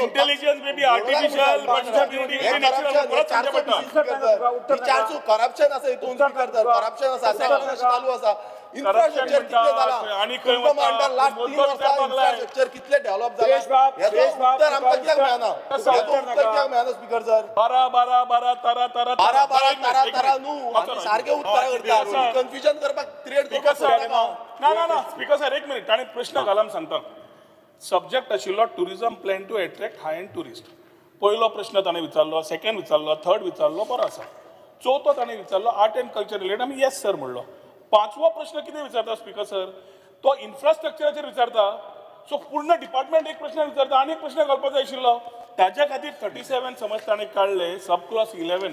Intelligence may be artificial, but beauty हे may be natural. Corruption, हे परत सांगचें 400 पडटा. BC speaker sir. ही 400 करप्शन आसा हितून स्पीकर सर, करप्शन आसा, सगळें अशें चालू आसा. इन्फ्रास्ट्रक्चर कितलें जाला? आनी खंय तुमकां वता? मांडटा लास्ट 3 मुद्दो वर्सां विचारपाक लाय. इन्फ्रास्ट्रक्चर कितलें डेव्हलप जाला सुरेश बाब, हेचो सुरेश बाब, उत्तर आमकां कित्याक तुका मेळना? उत्तर हेचो उत्तर नाका. कित्याक मेळना स्पीकर सर? बारा बारा बारा तारा तारा बारा बारा एक मिनिट, तारा एक तारा मिनिट. न्हू, वाचो आमी ना. सारके उत्तरां स्पीकर करता. सर, कन्फ्युजन करपाक, क्रिएट स्पीकर करपाक सर, सोदनाका. ना ना ना, स्पीकर सर, एक मिनिट. ताणें प्रश्न घाला म्हूण सांगता. सब्जेक्ट आशिल्लो tourism plan to attract high end tourist. पयलो प्रश्न ताणें विचारलो, सेकंड विचारलो, थर्ड विचारलो, बरो आसा. चवथो ताणें विचारलो आर्ट एंड कल्चर रिलेटेड, आमी येस सर म्हणलो. पांचवो प्रश्न कितें विचारता स्पीकर सर? तो इन्फ्रास्ट्रक्चराचेर विचारता. सो पूर्ण डिपार्टमेंट एक प्रश्न विचारता आनी एक प्रश्न घालपाक जाय आशिल्लो. ताज्या खातीर 37 समज ताणें काडले, sub clause 11,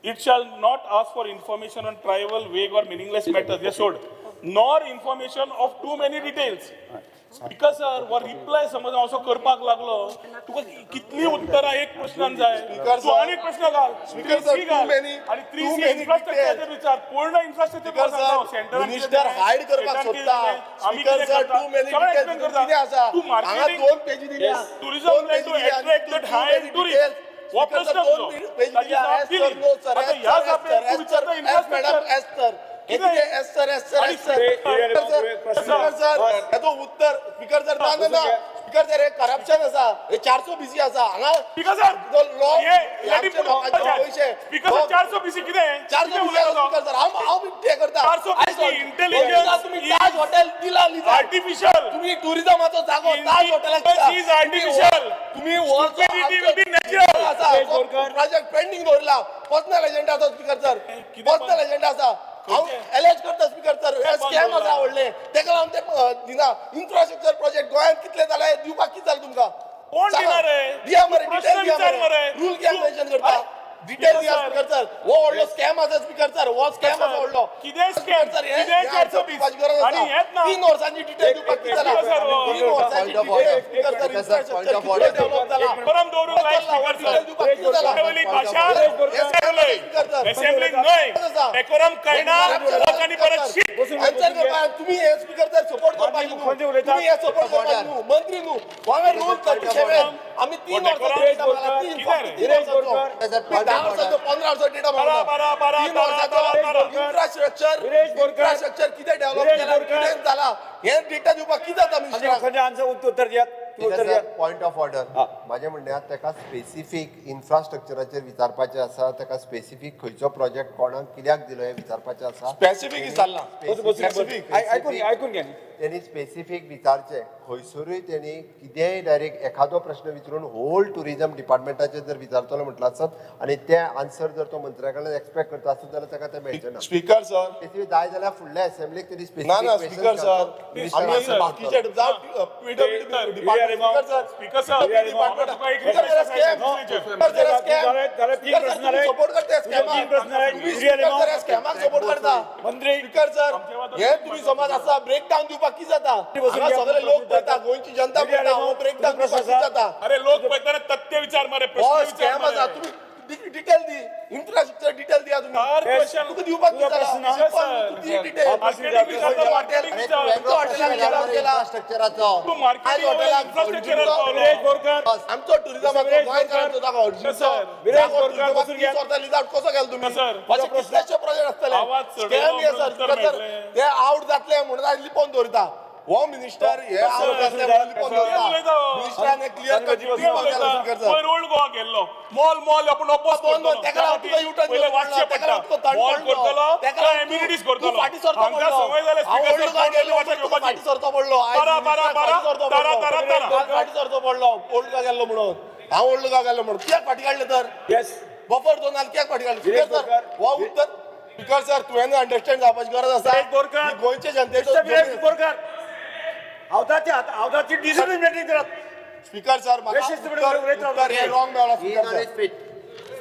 it shall not ask for information on trivial, vague or meaningless matters. Yes, सोड. Nor information of too many details. Speaker sir, हो रिप्लाय समज हांव असो करपाक लागलो, तुका कितली उत्तरां एक प्रश्नान जाय? Speaker तूं sir, आनी एक प्रश्न घाल. Speaker sir, 3C घाल. too many- आनी 3C too many इन्फ्रास्ट्रक्चराचेर details. विचार. पूर्ण infrastructure speaker sir, minister hide करपाक सोदता. Speaker sir, too many details कितें आसा? तूं हांगा मार्केटिंग दोन पेजी दिल्या. टुरिझम दोन प्लॅन पेजी टू दिल्या. Attract that too high many tourist. Details. हो स्पीकर प्रश्न सर, तुजो. दोन पेजी ताची दिल्या. जाप एस दिली. सर, नो सर, आतां एस ह्या सर, एस जापेक सर, तूं एस विचारता sir, S madam, infrastructure. S sir. हे कितें? कितें? S sir, S sir, आणि S sir. Speaker sir, speaker sir, हेचो उत्तर स्पीकर सर, ना ना ना, स्पीकर सर, हे करप्शन आसा, हे 400 बीसी आसा हांगा. स्पीकर सर, जो law हे let him आमचे put- लोकांचे पयशे स्पीकर सर, 400 बीसी कितें? 400 कितें बीसी उलयता तो? स्पीकर सर, हांव हांव ते करता. 400 BC intelligence तुम्ही is Taj hotel दिला लिजा. आर्टिफिशियल. तुम्ही टुरिझमाचो जागो ताज हॉटेलाक दिला. Intelligence is artificial. तुम्ही Stupidity will be natural. Project pending दवरला. पर्सनल एजेंडा आसा स्पीकर सर, कितें? पर्सनल एजेंडा आसा. हांव एलएच करता स्पीकर सर, हे स्कॅम आसा व्हडले, तेका लागून ते दिना. इन्फ्रास्ट्रक्चर प्रोजेक्ट गोंयांत कितले जाले, दिवपाक कितें जालें तुमकां? कोण सांगा. दिना रे? दिया मरे. तूं डिटेल प्रश्न दिया विचार मरे. रूल कित्याक तूं- मेन्शन करता? अरे, डिटेल दिया स्पीकर सर. स्पीकर सर, हो व्हडलो स्कॅम आसा स्पीकर सर, हो स्कॅम आसा व्हडलो. कितें स्कॅम? सर, हे कितें हे 420? आन्सर दिवपाची गरज आनी आसा. हेंच ना. 3 वर्सांची डिटेल दिवपाक कितें जालां? स्पीकर सर, हो. 3 वर्सांची Point of detail order. Speaker sir, Speaker sir, point infrastructure of कितलें order. Develop जाला? परम दवरूंक लाय स्पीकर सर. डिटेल दिवपाक कितें जालां? वयली भाशा सर, असेंब्लीक न्हय, डेकोरम कळना लोकांनी परत शीक. आन्सर करपाक तुम्ही हे स्पीकर सर सपोर्ट करपाक न्हू, मुख्यमंत्री उलयता. तुम्ही हे सपोर्ट करपाक न्हू, मंत्री न्हू. हांवें रूल 37, आमी 3 वर्सांचो डेटा मागला, 3, फक्त 3 वर्सांचो. तुम्ही 10 वर्सांचो, 15 वर्सांचो डेटा मागला. बारा, बारा, 3 बारा, वर्सांचो बारा, बारा. इन्फ्रास्ट्रक्चर, विरेश बोरकर. इन्फ्रास्ट्रक्चर कितें डेव्हलप विरेश केलां, बोरकर. कितें जाला, हे डेटा दिवपाक कितें जाता मिनिस्टराक? खंयचे आन्सर उत्तर दियात, तुम्ही उत्तर दियात. पॉयंट ऑफ ऑर्डर, माझें म्हणणें आहा, ताका स्पेसिफीक इन्फ्रास्ट्रक्चराचेर विचारपाचें आसा, ताका स्पेसिफीक खंयचो प्रोजेक्ट कोणाक कित्याक दिलो हें विचारपाचें आसा. स्पेसिफीक विचारलां. बसून बसून Specific. ऐकून ऐकून घ्या. त्यांनी स्पेसिफीक विचारचें. खंयसरूय तेणी कितेंय डायरेक्ट एखादो प्रश्न विचारून होल टुरिजम डिपार्टमेंटाचेर जर विचारतलो म्हटलं आसत आनी ते आन्सर जर तो मंत्र्या कडल्यान एक्सपेक्ट करता आसत जाल्यार ताका तें मेळचें ना. स्पीकर सर, स्पेसिफीक जाय जाल्यार फुडल्या असेंब्लीक तेणी ना ना, स्पेसिफीक स्पीकर सर, आमी बाकीचे जावं PWD department, speaker sir, speaker sir, department, तुका एक speaker sir, scam, speaker sir, scam, झाले- झाले तीन स्पीकर सर, प्रश्न तुम्ही झाले. सपोर्ट करता स्कॅमाक. तीन प्रश्न झाले. तुम्ही स्पीकर सर, स्कॅमाक सपोर्ट करता. मंत्री. स्पीकर सर, हे तुम्ही समाज आसा, ब्रेकडावन दिवपाक कितें जाता? हांगा सगळे लोक पळयता, गोंयची जनता पळयता, हो ब्रेकडावन दिवपाक कितें जाता? अरे लोक पळयतना तथ्य विचार मरे, हो प्रश्न विचार स्कॅम आसा. मरे. तुम्ही डिटेल दी, इन्फ्रास्ट्रक्चर डिटेल दिया तुम्ही. चार क्वेश्चन. तुका दिवपाक तुझा कितें प्रश्न. जाला? सिंपल, तूं दी डिटेल. मार्केटिंग विचारता, मार्केटिंग विचार. हॉटेलाक डेव्हलप केला. इन्फ्रास्ट्रक्चराचो तूं मार्केटिंग हॉटेलाक इन्फ्रास्ट्रक्चरार पावलो. विरेश बोरकर. आमचो टुरिझमाचो विरेश गोंयकारांचो जागो, सर, विरेश बोरकर, बसून घ्या. 30 वर्सां लिजावट कसो केलो तुम्ही? सर, अशे कितलेशे प्रोजेक्ट आसतले. आवाज चडयलो स्कॅम हे म्हणून सर, उत्तर स्पीकर सर, मेळटलें. ते आवट जातले म्हणून आयज लिपोवन दवरिता. हो मिनिस्टर हे आवट जातले म्हणून लिपोवन कितें दवरिता. उलयता हो? मिनिस्टरान हे क्लियर कट कितें उलयता? Speaker sir. पयर ओल्ड गोवा गेल्लो, मॉल मॉल आपूण अपोज दोन दोन, तेका लागून तुका यू-टर्न पयले घेवचो वाचचें पडलो, तेका पडटा. लागून तुका थंड मॉल पडलो, करतलो तेका काय लागून एम्युनिटीज तूं करतलो? फाटीं सरचो हांगा पडलो. संवय जाल्या हांव स्पीकर ओल्ड सर, गोवा गेल्लो वाचा म्हणून तुका घेवपाची. फाटीं सरचो पडलो. आयज बारा, बारा, मिनिस्टराक बारा, फाटीं सरचो तारा, पडलो. तारा, तारा. काल फाटीं सरचो पडलो ओल्ड गोवा गेल्लो म्हणून. हांव ओल्ड गोवा गेल्लो म्हणून कित्याक फाटीं काडलें तर? येस. बफर झोन आनी कित्याक फाटीं काडलें? Viresh speaker sir, Borkar. हो उत्तर स्पीकर सर, तुवें अंडरस्टँड जावपाची गरज आसा. विरेश बोरकर. ही गोंयचे जनतेचो मिस्टर विरेश बोरकर, हावदाची हावदाची डिसिप्लीन मेंटेन करात. स्पीकर सर, म्हाका बेशिस्तपणे उत्तर उलयता. उत्तर हे रॉंग मेळ्ळा ही speaker sir. Knowledge fit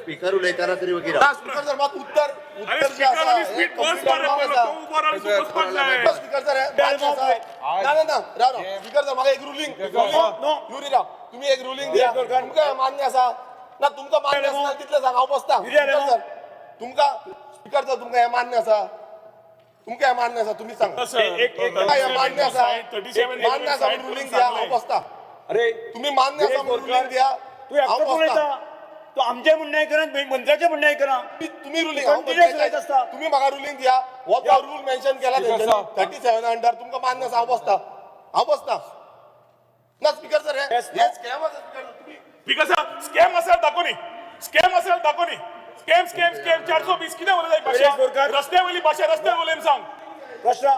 speaker उलयतना तरी वगैरे. ना स्पीकर सर, मात उत्तर अरे उत्तर जे स्पीकर आसा आनी हे स्पीड बस complete मरे wrong पयलो आसा. तो उबो रावन तूं बसपाक जाय. स्पीकर सर, हे मान्य आसा. ना ना ना, राव राव स्पीकर सर, म्हाका एक रुलींग नो. युरी राव, तुम्ही एक रुलींग दिया. तुमकां हें मान्य आसा ना? तुमकां मान्य आसना तितलें सांग, हांव बसता. स्पीकर सर, तुमकां, स्पीकर सर, तुमकां हें मान्य आसा? तुमकां हें मान्य आसा? तुमी सांगा. सर, एक- एक- तुमकां हें मान्य आसा? 37 मान्य आसा रुलींग दिया, हांव बसता. अरे तुम्ही मान्य आसा म्हणून रुलींग दिया. तू एकटोच हांव उलयता. बसता. तू आमचें म्हणणें आयकना, मंत्र्याचें म्हणणें आयकना. तुम्ही रुलींग Continuous उलयत आसता. तुम्ही म्हाका रुलींग दिया. हो तो रूल मेन्शन केला तेंच्यांनी 37 अंडर. तुमकां मान्य आसा, हांव बसता, हांव बसता. ना स्पीकर सर, हे Yes, हे स्कॅम आसा स्पीकर तुम्ही. स्पीकर सर, स्कॅम असेल दाखोनी, स्कॅम असेल दाखोनी. स्कॅम स्कॅम स्कॅम 420 कितें उलयता ही भाशा? विरेश बोरकर. रस्त्या वयली भाशा, रस्त्यार उलय सांग. प्रश्न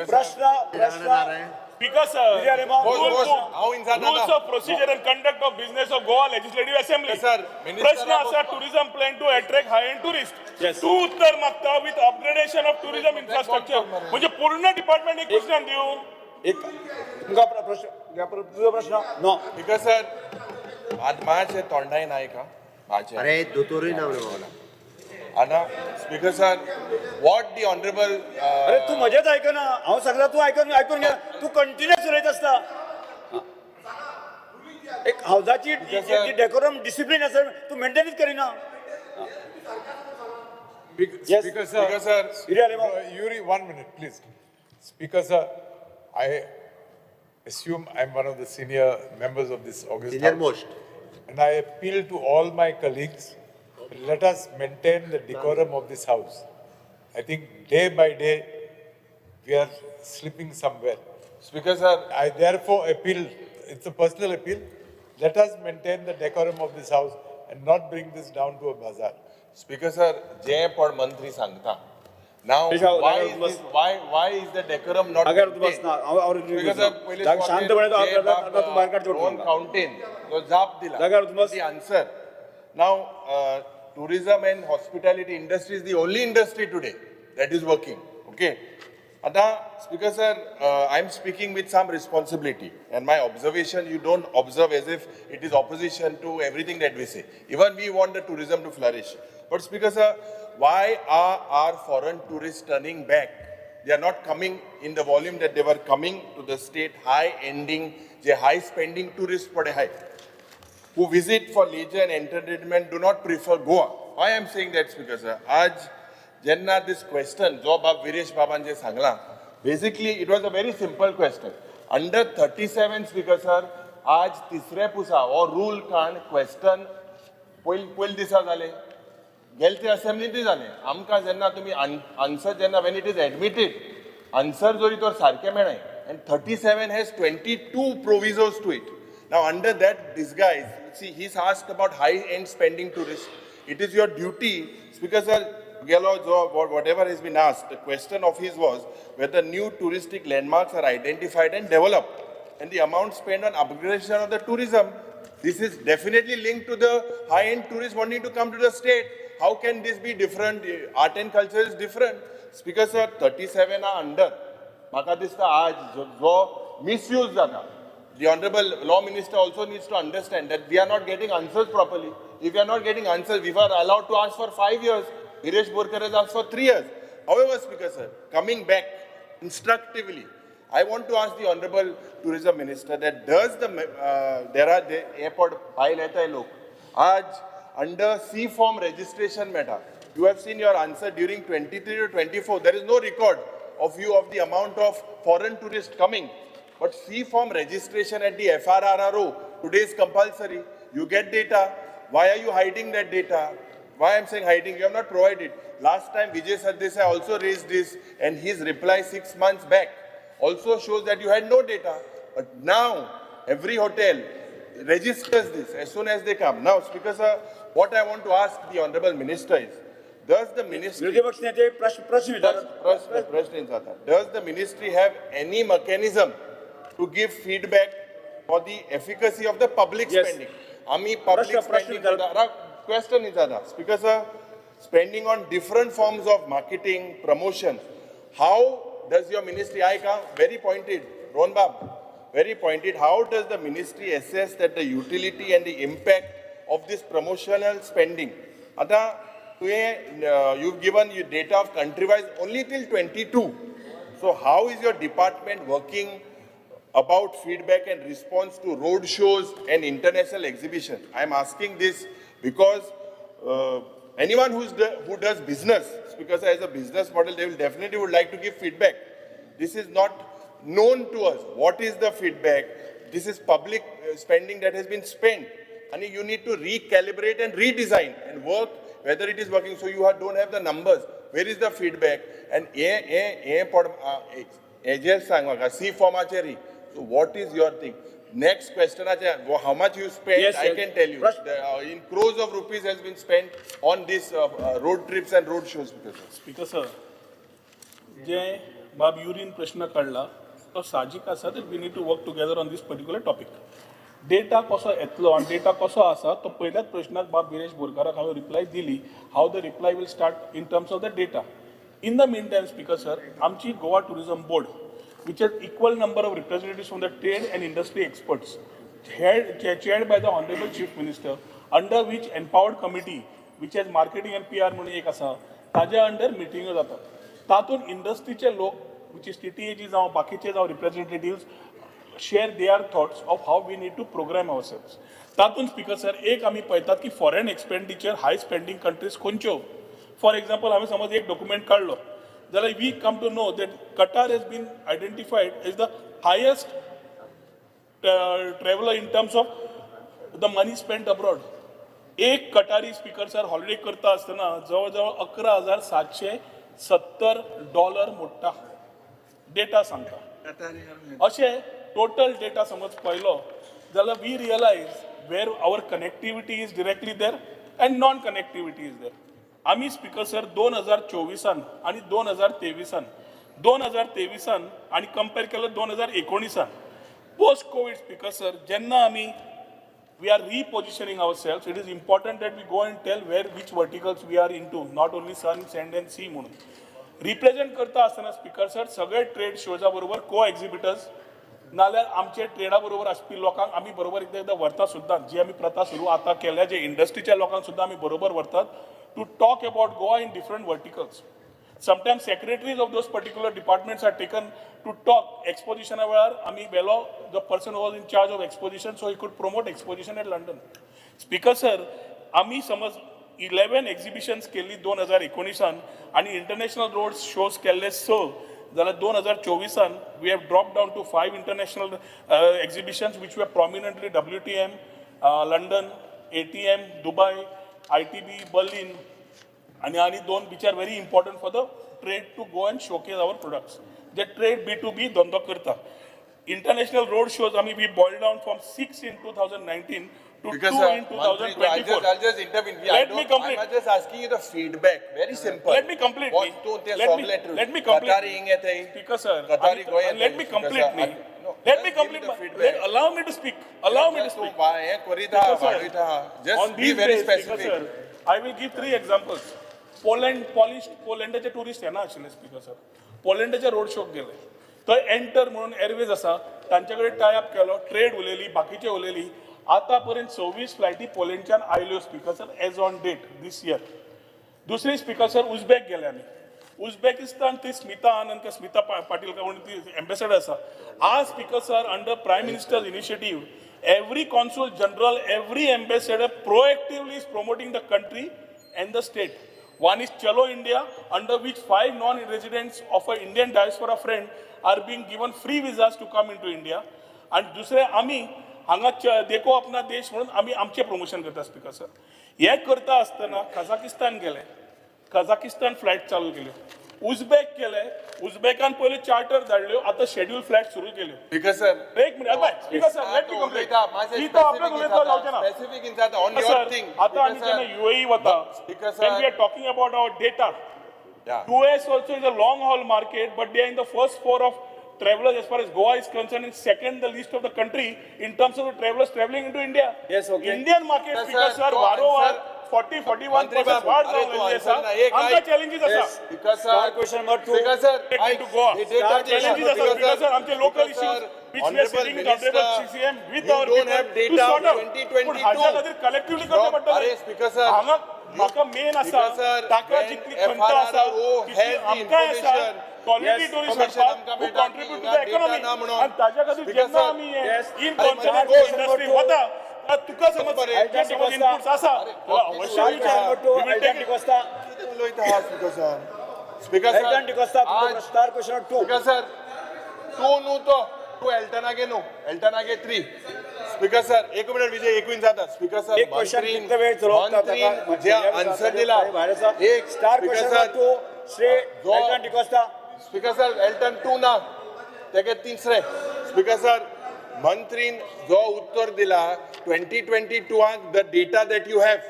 प्रश्न प्रश्न. Speaker sir, Vijay Remo. Bose, Bose. हांव इन्साद rules जाता. Of procedure and conduct of business of Goa legislative assembly. Sir, minister प्रश्न आसा tourism plan to attract high end tourist. Yes. तूं उत्तर मागता with upgradation of tourism infrastructure. म्हणजे पूर्ण डिपार्टमेंट एक प्रश्न दिवं. एक तुमकां प्रश्न, तुजो प्रश्न नो. स्पीकर सर, आज मातशें तोंडाय ना का माझे. अरे दोतोरूय ना रे बाबा. आना speaker sir, what the honourable अरे तू म्हजेंच आयकना, हांव सांगता तूं आयकून आयकून घे. तूं कंटिन्युअस उलयत आसता. एक हावजाची sir. Decorum discipline आसा, तूं मेंटेनच करिना. Yes. Speaker sir. Speaker sir. Yuri Alemao. Yuri, 1 minute, please. Speaker sir, I assume I'm one of the senior members of this august Senior house. Most. And I appeal to all my colleagues, let us maintain the decorum of this house. I think day by day, we are slipping somewhere. Speaker sir, I therefore appeal, it's a personal appeal, let us maintain the decorum of this house and not bring this down to a bazaar. Speaker sir, जे पण मंत्री सांगता नाव, पेशाव, Y जाग्यार is bus. Why is the decorum not जाग्यार तूं बसना. हांव हांव speaker sir, पयलीं जाग शांतपणे तूं आतां तूं भायर काडचो रोहन पडटा. काउंटेन जो जाप दिला, जाग्यार तूं बस. The answer now, tourism and hospitality industry is the only industry today that is working. Okay, आता speaker sir, I am speaking with some responsibility and my observation you don't observe as if it is opposition to everything that we say. Even we want the tourism to flourish. But speaker sir, why are our foreign tourists turning back? They are not coming in the volume that they were coming to the state. High ending, J high spending tourists पडे high, who visit for leisure and entertainment do not prefer Goa. Why I am saying that, Speaker sir? आज जेन्ना this question जो बाब विरेश बाबान जे सांगला, basically it was a very simple question. Under 37, speaker sir, आज तिसरे पुसा हो रूल काण क्वेश्चन पयल पयले दिसा जाले, गेले ते असेंब्लींतूय जालें. आमकां जेन्ना तुमी आन्सर जेन्ना when it is admitted answer जरी तर सारकें मेळ्ळें, and 37 has 22 provisos to it. Now under that disguise, see, he is asked about high end spending tourist. It is your duty, speaker sir. गेलो जो whatever has been asked, the question of his was whether new touristic landmarks are identified and developed and the amount spent on upgradation of the tourism. This is definitely linked to the high-end tourists wanting to come to the state. How can this be different? Art and culture is different. Speaker sir, 37 are under. म्हाका दिसता आज जो misuse जाता, the honourable law minister also needs to understand that we are not getting answers properly. If we are not getting answers, we are allowed to ask for 5 years. Viresh Borkar has asked for 3 years. However, Speaker sir, coming back instructively, I want to ask the honourable tourism minister that does the there are the airport भायल येताय लोक आज under C form registration मेळटा. You have seen your answer during 23 to 24, there is no record of you of the amount of foreign tourist coming. But C form registration at the FRRO today is compulsory. You get data. Why are you hiding that data? Why I am saying hiding? You have not provided. Last time Vijay Sardesai also raised this, and his reply 6 months back also shows that you had no data. But now every hotel registers this as soon as they come. Now, Speaker sir, what I want to ask the Honorable Minister is, does the ministry विरोधी पक्ष नेते प्रश्न प्रश्न विचारतात. प्रश्न प्रश्न जाता, does the ministry have any mechanism to give feedback for the efficacy of the public Yes. spending? आमी पब्लिक प्रश्न स्पेंडिंग विचारतात. क्वेश्चन विचारता. Speaker sir, spending on different forms of marketing promotion, how does your ministry, आयका very pointed Rohan बाब, very pointed, how does the ministry assess that the utility and the impact of this promotional spending? आतां तुवें you given you data of country wise only till 22. So how is your department working about feedback and response to road shows and international exhibition? I am asking this because anyone who does business, because as a business model, they will definitely would like to give feedback. This is not known to us. What is the feedback? This is public spending that has been spent आनी you need to recalibrate and redesign and work whether it is working. So you don't have the numbers. Where is the feedback? And हे हे हे पड हेजेर सांग म्हाका C फॉर्माचेरय. So what is your thing? Next क्वेश्चनाचे how much you spend, I can tell you in crores of rupees has been spent on this road trips and road shows. Speaker sir, जे बाब urine प्रश्न काडला तो साहजीक आसा that we need to work together on this particular topic. Data कसो येतलो आनी data कसो आसा तो पयल्याच प्रश्नाक बाब विरेश बोरकाराक हांवें रिप्लाय दिली, how the reply will start in terms of the data. In the mean time, speaker sir, आमची Goa tourism board, which has equal number of representatives from the trade and industry experts, chaired by the Honorable Chief Minister, under which empowered committee, which has marketing and PR म्हणून एक आसा, ताज्या under मिटिंग्यो जातात. तातूंत इंडस्ट्रीचे लोक, which is TTAG जावं बाकीचे जावं representatives, share their thoughts of how we need to program ourselves. तातूंत स्पीकर सर, एक आमी पळयतात की foreign expenditure high spending countries खंयच्यो. फॉर एक्झाम्पल, हांवें समज एक डॉक्युमेंट काडलो जाल्यार we come to know that Qatar has been identified as the highest traveller in terms of the money spent abroad. एक कटारी, स्पीकर सर, हॉलिडे करता आसतना जवळ जवळ $11,770 मोडटा, डेटा सांगता. अशें टोटल डेटा समज पळयलो जाल्यार we realize where our connectivity is directly there and non connectivity is there. आमी, स्पीकर सर, 2024ान आनी 2023ान, 2023ान आनी कंपेर केलो 2019ान, पोस्ट कोवीड, स्पीकर सर, जेन्ना आमी we are repositioning ourselves, it is important that we go and tell where, which verticals we are into, not only sun, sand and sea म्हणून. Represent करता आसतना, speaker sir, सगळे trade शोजा बरोबर को exhibitors नाल्यार आमचे ट्रेडा बरोबर आसपी लोकांक आमी बरोबर एकदां एकदां व्हरता सुद्दां. जी आमी प्रथा सुरू आतां केल्या, जे इंडस्ट्रीच्या लोकांक सुद्दां आमी बरोबर व्हरतात to talk about Goa in different verticals. Sometimes secretaries of those particular departments are taken to talk. एक्सपोजिशना वेळार आमी व्हेलो the person was in charge of exposition, so he could promote exposition at London. Speaker sir, आमी समज 11 exhibitions केल्ली 2019ान आनी international road shows केल्ले स, जाल्यार 2024ान we have drop down to five international exhibitions, which were prominently WTM London, ATM Dubai, ITB Berlin आनी दोन which are very important for the trade to go and showcase our products, J trade B to B धंदो करता. International road shows आमी we boil down from six in 2019 to Because two in two Mantri, thousand I'll twenty just, four. I'll just intervene. I Let me don't- complete. I'm just asking you the feedback. Very simple. Let me complete What me. तूं ते सगळे Let me complete. Qatari हिंग येताय. Speaker sir, Qatari Goa येताय. Let me complete Speaker me. sir, no, Let just me give complete. the feedback. Allow me to speak. Allow me to Just तूं speak. हें करीत आहा, Speaker sir, वाडयत आहा. Just on be these very days, Speaker specific. sir, I will give three examples. Poland, Polish, पोलंडाचे tourist येना आशिल्ले, speaker sir. पोलंडाच्या road शोक गेले थंय एंटर म्हणून एअरवेज आसा, तांचे कडेन टाय अप केलो, ट्रेड उलयली, बाकीचे उलयली. आतां पर्यंत 26 फ्लायटी पोलंडच्यान आयल्यो, speaker sir, as on date this year. दुसरी, स्पीकर सर, उझबेक गेले आमी. उझबेकिस्तान ती स्मिता आनंद का स्मिता पाटील का म्हणून ती एम्बेसडर आसा. आज, speaker sir, under Prime Minister initiative, every consul general, every ambassador proactively is promoting the country and the state. One is Chalo India, under which five non-residents of an Indian diaspora friend are being given free visas to come into India. आणि दुसरे आमी हांगा देखो अपना देश म्हणून आमी आमचें प्रमोशन करता. स्पीकर सर, हें करता आसतना कझाकिस्तान गेले, कझाकिस्तान फ्लायट चालू केल्यो. उझबेक केले, उझबेकान पयल्यो चार्टर धाडल्यो, आतां शेड्यूल फ्लायट सुरू केल्यो. Speaker sir. एक minute speaker sir, let me complete. ही तो आपल्याक उलयता जावचें ना. Specific inside on your sir, thing. आता आमी जेन्ना युएई वता, Speaker sir. When we are talking about our data, Yeah. US also is a long haul market, but they are in the first four of travelers as far as Goa is concerned, and second the list of the country in terms of the travelers traveling into India. Yes, okay. Indian market, Sir, Speaker sir, sir, तो वारोवार answer- 40 41 मंत्री percent बाब, वाढ अरे जावन तू गेल्ली answer आसा. ना, एक आमकां ऐक. चॅलेंजीस आसा. Speaker sir. Star question number two. Speaker sir, Take into Goa. the data Star challenges आसा, Speaker sir, आमचे local issues which we are sitting with honorable CCM with you our don't people have to data sort out. 2022. पूण हाज्या खातीर collectively करचें पडटलें. अरे speaker sir, हांगा म्हाका मेन आसा, Speaker sir, ताका when जितली खंत आसा FRRO तितली has the आमकांय आसा. information, quality Yes, tourist information हाडपाक आमकां who मेळटा की contribute to हिंगा the data economy. ना म्हणून. आनी ताज्या खातीर Speaker जेन्ना sir, आमी हे yes. In अरे कॉन्सर्ट म्हणजे इंडस्ट्री number two. वता, तुका समज बरें. जे समज इनपुट्स आसा अवश्य Star question number two, We will take Elton it. D'Costa. कितें उलयता हा speaker sir? Speaker sir, Elton D'Costa, आज star question number two. Speaker sir, तूं न्हू तो. टू एल्टनागे न्हू, एल्टनागे 3. स्पीकर सर, एक मिनिट विजय, एक मिनिट जाता. स्पीकर सर, एक क्वेश्चन कितले वेळ चलोवप मंत्रीन जे आन्सर दिला एक star speaker question sir, 2 Shri Elton D'Costa. Speaker sir, Elton 2 ना, तेगे तिसरे. स्पीकर सर, मंत्रीन जो उत्तर दिला 2022 the data that you have,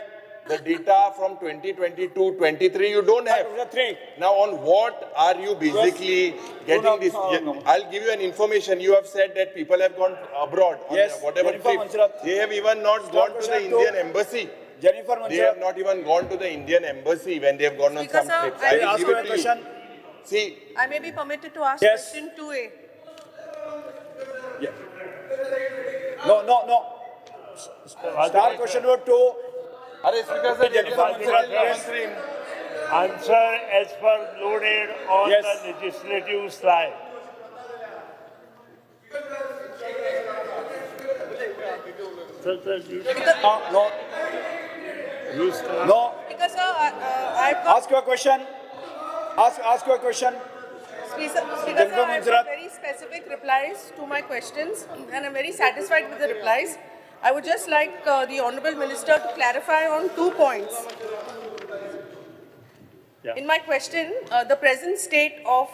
the data from 2022-23 you don't have. 3. Now on what are you basically getting this? I'll give you an information. You have said that people have gone abroad on Yes, whatever Jennifer trip. Monserrate. They have even not gone to the Indian embassy. Jennifer They have Monserrate. not even gone to the Indian embassy when they have gone on Speaker some sir, trips. I I will Ask give your it to you. question. See, I may be permitted to ask Yes. question 2A. No, no, no. Star question number 2. अरे speaker sir, Jennifer Monserrate, yes. मंत्रीन Answer as per loaded on Yes. the legislative slide. Sir, sir, you, No, no, you start. no. Speaker sir, I've got Ask your question. Ask your question. Speaker, Speaker Jennifer sir, I've Monserrate. got very specific replies to my questions and I'm very satisfied with the replies. I would just like the Honorable Minister to clarify on 2 points. Yeah. In my question, the present state of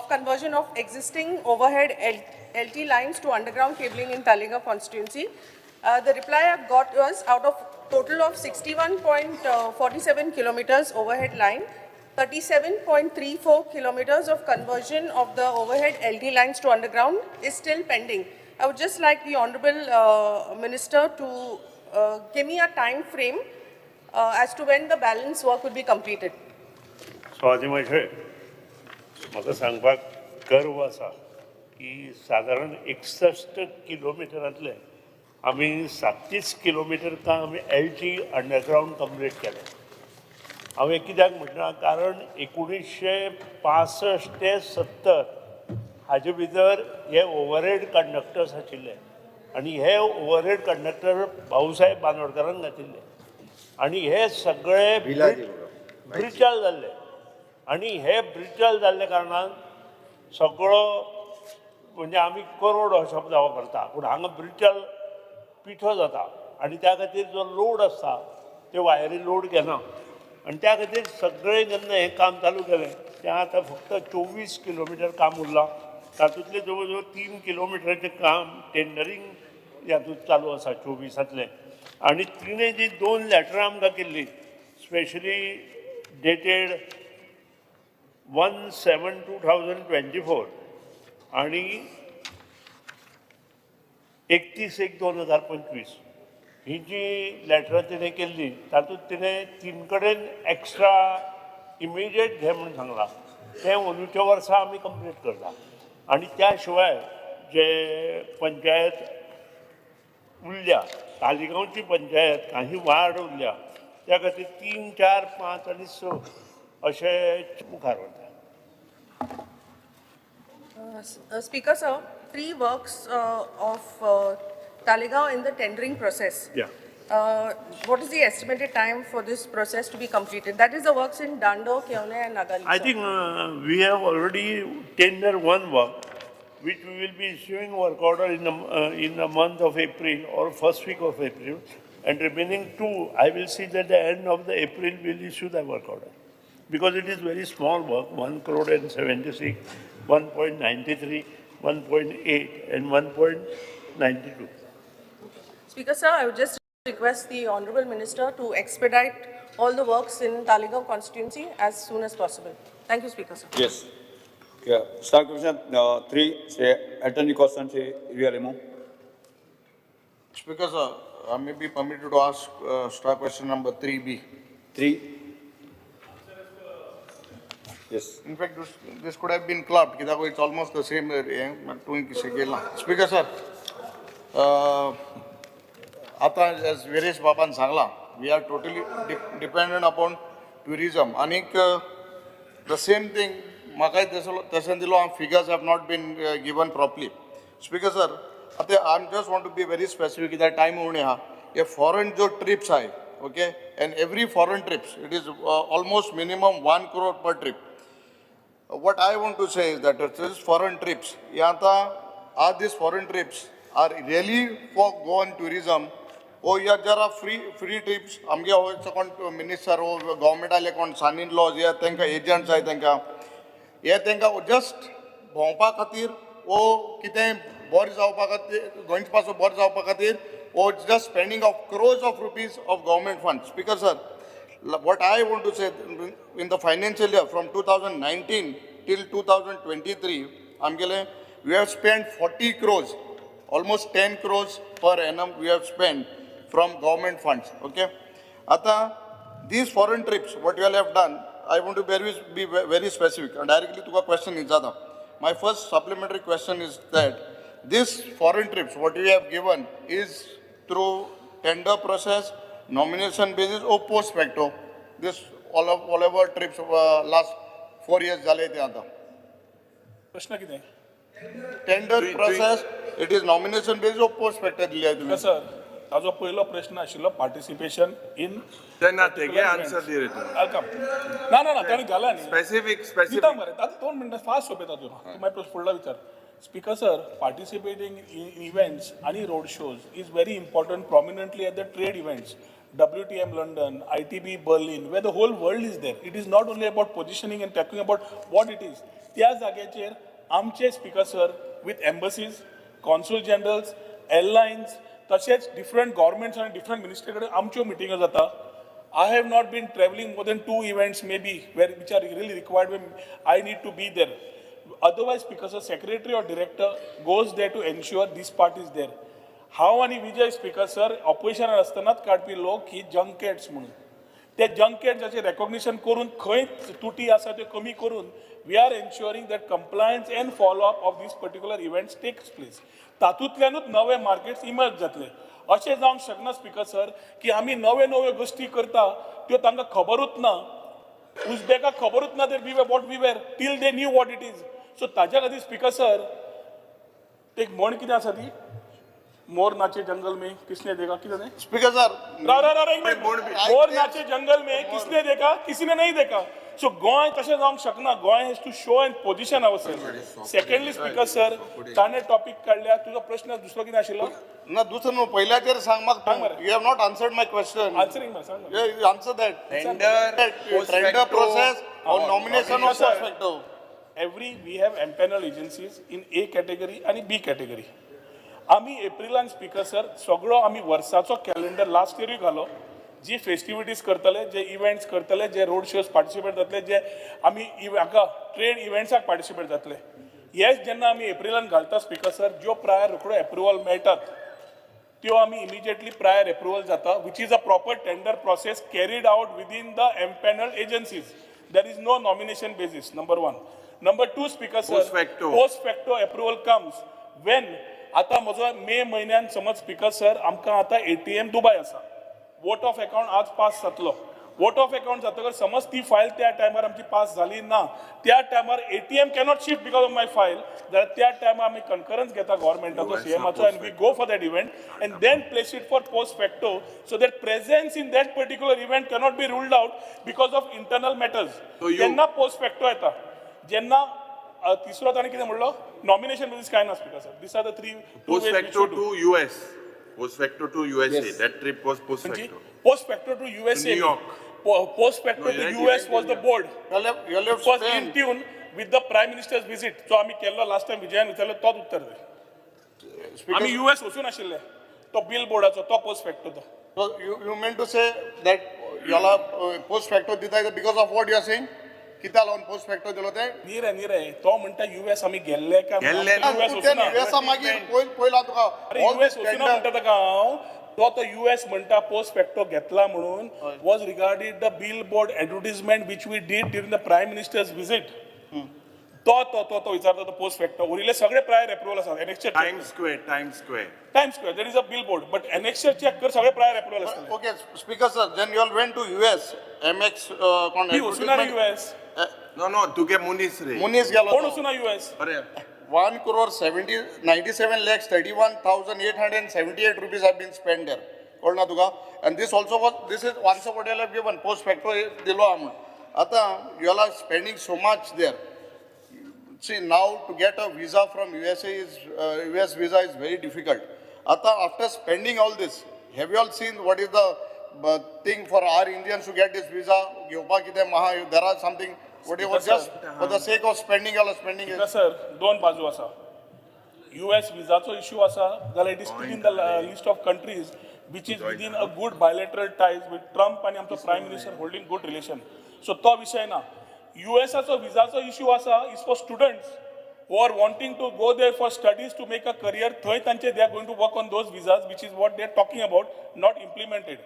conversion of existing overhead LT lines to underground cabling in Taleigao constituency, the reply I've got was out of total of 61.47 kilometers overhead line, 37.34 kilometers of conversion of the overhead LT lines to underground is still pending. I would just like the Honorable Minister to give me a time frame as to when the balance work will be completed. Swati Mashe, म्हाका सांगपाक गर्व आसा की सादारण 61 किलोमिटरांतले आमी 37 kilometre काम L T underground complete केलें. हांवें कित्याक म्हणटा, कारण 1965 ते 70 हाजे भितर हे ओवरहेड कंडक्टर्स आशिल्ले आनी हे ओवरहेड कंडक्टर भाऊसाहेब बांदोडकरान घातिल्ले आनी हे सगळे ब्रिटल जाल्ले आनी हे ब्रिटल जाल्ले कारणान सगळो म्हणजे आमी करोड हो शब्द वापरता पूण हांगा ब्रिटल पिठो जाता आनी त्या खातीर जो लोड आसता ते वायरी लोड घेना आनी त्या खातीर सगळे जेन्ना हें काम चालू केलें तें आतां फक्त 24 किलोमिटर काम उरलां. तातूंतलें जवळ जवळ 3 किलोमिटराचें काम टेंडरींग हातूंत चालू आसा 24तांतलें. आनी तिणें जी 2 लॅटरां आमकां केल्लीं स्पेशली डेटेड 1/7/2024 आनी 31/1/2025 ही जी लॅटरां तिणें केल्ली तातूंत तिणें 3 कडेन एक्स्ट्रा इमिजिएट घे म्हूण सांगलां. तें अंदूच्या वर्सा आमी कंप्लीट करता. आनी त्या शिवाय जे पंचायत उरल्या, तालिगांवची पंचायत काही वार्ड उरल्या, त्या खातीर 3, 4, 5 आनी 6 अशे मुखार वता. Speaker sir, 3 works of Taleigao in the tendering process. Yeah. What is the estimated time for this process to be completed? That is the works in Dando, Keone and Nagali. I think we have already tendered 1 work, which we will be issuing work order in the month of April or first week of April, and remaining 2, I will see that the end of the April we will issue the work order, because it is very small work, 1.76 crore, 1.93, 1.8 and 1.92. Speaker sir, I would just request the Honorable Minister to expedite all the works in Taleigao constituency as soon as possible. Thank you, Speaker sir. Yes. Yeah. Star question 3, Shri Elton D'Costa, Shri Alemao. Speaker sir, I may be permitted to ask star question number 3B. 3. Yes. In fact, this could have been clubbed. It's almost the same. Speaker sir, as Viresh Baban सांगला, we are totally dependent upon tourism. Anik the same thing, म्हाकाय तशें दिलो, figures have not been given properly. Speaker sir, I just want to be very specific, कित्याक time उणे आहा. हे foreign जो trips आहाय, okay, and every foreign trips, it is almost minimum 1 crore per trip. What I want to say is that this foreign trips, हे आतां Are these foreign trips are really for Goan tourism or या there are free trips? आमगे हो कोण minister हो गव्हर्मेंटाले कोण सन in laws या तांकां एजंट्स आहाय, तांकां हे तांकां जस्ट भोंवपा खातीर वो कितें बरें जावपा खातीर, गोंयचे पासून बरें जावपा खातीर वो just spending of crores of rupees of government fund. Speaker sir, what I want to say, in the financial year from 2019 till 2023, आमगेले we have spent 40 crores, almost 10 crores per annum we have spent from government funds. Okay, आता these foreign trips what you all have done, I want to be very specific and directly तुका question विचारता. My first supplementary question is that this foreign trips what you have given is through tender process, nomination basis or post facto? This all of whatever trips last 4 years जाले ते आता. प्रश्न कितें? Tender process, it is nomination basis or post facto दिली आहे तुम्ही? Sir, ताजो पयलो प्रश्न आशिल्लो पार्टिसिपेशन इन तेन्ना तेगे आन्सर दी रे तूं. ना ना ना, ताणें घाला न्ही. स्पेसिफीक दिता स्पेसिफीक. मरे, आतां 2 मिनटां फास्ट सोंपयता तूं. तूं मागीर प्रश्न फुडलो विचार. Speaker sir, participating in events आनी road shows is very important, prominently at the trade events, WTM London, ITB Berlin, where the whole world is there. It is not only about positioning and talking about what it is. त्या जाग्याचेर आमचे speaker sir with embassies, consul generals, airlines, तशेंच different governments आनी different ministry कडेन आमच्यो मिटिंगो जाता. I have not been travelling more than 2 events maybe where which are really required, I need to be there. Otherwise, because a secretary or director goes there to ensure this part is there. हांव आनी Vijay speaker sir ऑपोजिशनान आसतनाच काडपी लोक ही जंकेट्स म्हणून, ते जंकेट्साचें recognition करून खंय तुटी आसा त्यो कमी करून we are ensuring that compliance and follow up of these particular events takes place. तातूंतल्यानूच नवे मार्केट्स इमर्ज जातले. अशें जावंक शकना स्पीकर सर की आमी नव्यो नव्यो गोश्टी करता त्यो तांकां खबरूच ना. उझबेकाक खबरूच ना that we were what we were till they knew what it is. So ताज्या खातीर स्पीकर सर, एक म्हण कितें आसा ती, मोर नाचे जंगल में किसने देखा, कितें तें? स्पीकर सर, राव राव राव, एक मिनिट. मोर नाचे जंगल में किसने देखा, किसी ने नहीं देखा. सो गोंय तशें जावंक शकना. Goa has to show and position our self. Secondly speaker sir, ताणें टॉपीक काडल्या. तुजो प्रश्न दुसरो कितें आशिल्लो? ना, दुसरो न्हू, पयल्याचेर सांग म्हाका. सांग मरे. You have not answered my question. Answering सांग मरे. Answer that. Tender, post tender facto, process or nomination or Sir. Post facto? Every we have empanel agencies in A category आनी बी कॅटेगरी. आमी एप्रिलान स्पीकर सर सगळो आमी वर्साचो calendar last इयरूय घालो, जी festivities करतले, जे इव्हेंट्स करतले, जे रोड शोज पार्टिसिपेट जातले, जे आमी हाका ट्रेड इव्हेंट्साक पार्टिसिपेट जातले. हेच जेन्ना आमी एप्रिलान घालता स्पीकर सर, ज्यो प्रायर रोखड्यो एप्रुवल मेळटात त्यो आमी इमिजिएटली प्रायर एप्रुवल जाता, which is a proper tender process carried out within the empanel agencies. There is no nomination basis, number 1. Number 2 speaker sir, Post facto. Post facto approval comes when आतां म्हजो मे म्हयन्यान समज speaker sir आमकां आतां ATM Dubai आसा, vote of account आज pass जातलो. Vote of account जातकर समज ती फायल त्या टायमार आमची पास जाली ना, त्या टायमार ATM cannot shift because of my file, जाल्यार त्या टायमार आमी कन्करन्स घेता गव्हर्मेंटाचो, सीएमाचो, and we go for that event and then place it for post facto, so that presence in that particular event cannot be ruled out because of internal matters. तेन्ना post facto येता. जेन्ना तिसरो ताणें कितें म्हणलो, नॉमिनेशन बेजीस कांय ना speaker sir. These are the 3 Post facto to US. Post facto to USA. That trip was post facto. Post facto to USA. New York. Post facto No, to that US event was in the board. You have It was in spent tune with the Prime Minister's visit. जो आमी केल्लो last time विजयान विचारलो तोच उत्तर दी. आमी US वचून आशिल्ले तो बिल बोर्डाचो तो पोस्ट फॅक्टो तो. So you meant to say that you all are post facto दिता because of what you are saying? कित्याक लागून पोस्ट फॅक्टो दिलो ते? न्ही रे, न्ही रे, तो म्हणटा US आमी गेल्ले काय गेल्ले ना. US वचूना. युएसा मागीर पयला तुका अरे US वचूना म्हणटा ताका हांव. तो तो US म्हणटा पोस्ट फॅक्टो घेतला म्हणून was regarded the bill board advertisement which we did during the prime minister's visit. तो तो तो तो विचारता तो पोस्ट फॅक्टो. उरिल्ले सगळे प्रायर एप्रुवल आसा. Annexure Times Square, Times Square. Times Square, there is a bill board, but annexure check कर, सगळे प्रायर एप्रुवल आसतले. Okay speaker sir, then you all went to US MX कोण ही वचूना रे US. No, no, तुगे मुनीस रे. मुनीस गेलो कोण तो. वचूना US? अरे 1 crore 97 lakhs 31,878 rupees have been spent there. कळना ना तुका? And this also was, this is answer what you have given, post facto दिलो आहा म्हणून. आतां you all are spending so much there. See, now to get a visa from USA is, US visa is very difficult. आता after spending all this, have you all seen what is the thing for our Indians to get this visa? घेवपाक कितें महा, there are something, whatever, just for the sake of spending, all spending is. Sir, दोन बाजू आसा. US विजाचो issue आसा जाल्यार it is still in the list of countries which is within a good bilateral ties with Trump आनी आमचो prime minister holding good relation. So तो विशय ना. युएसाचो विजाचो इश्यू आसा is for students who are wanting to go there for studies to make a career. थंय तांचे they are going to work on those visas, which is what they are talking about, not implemented.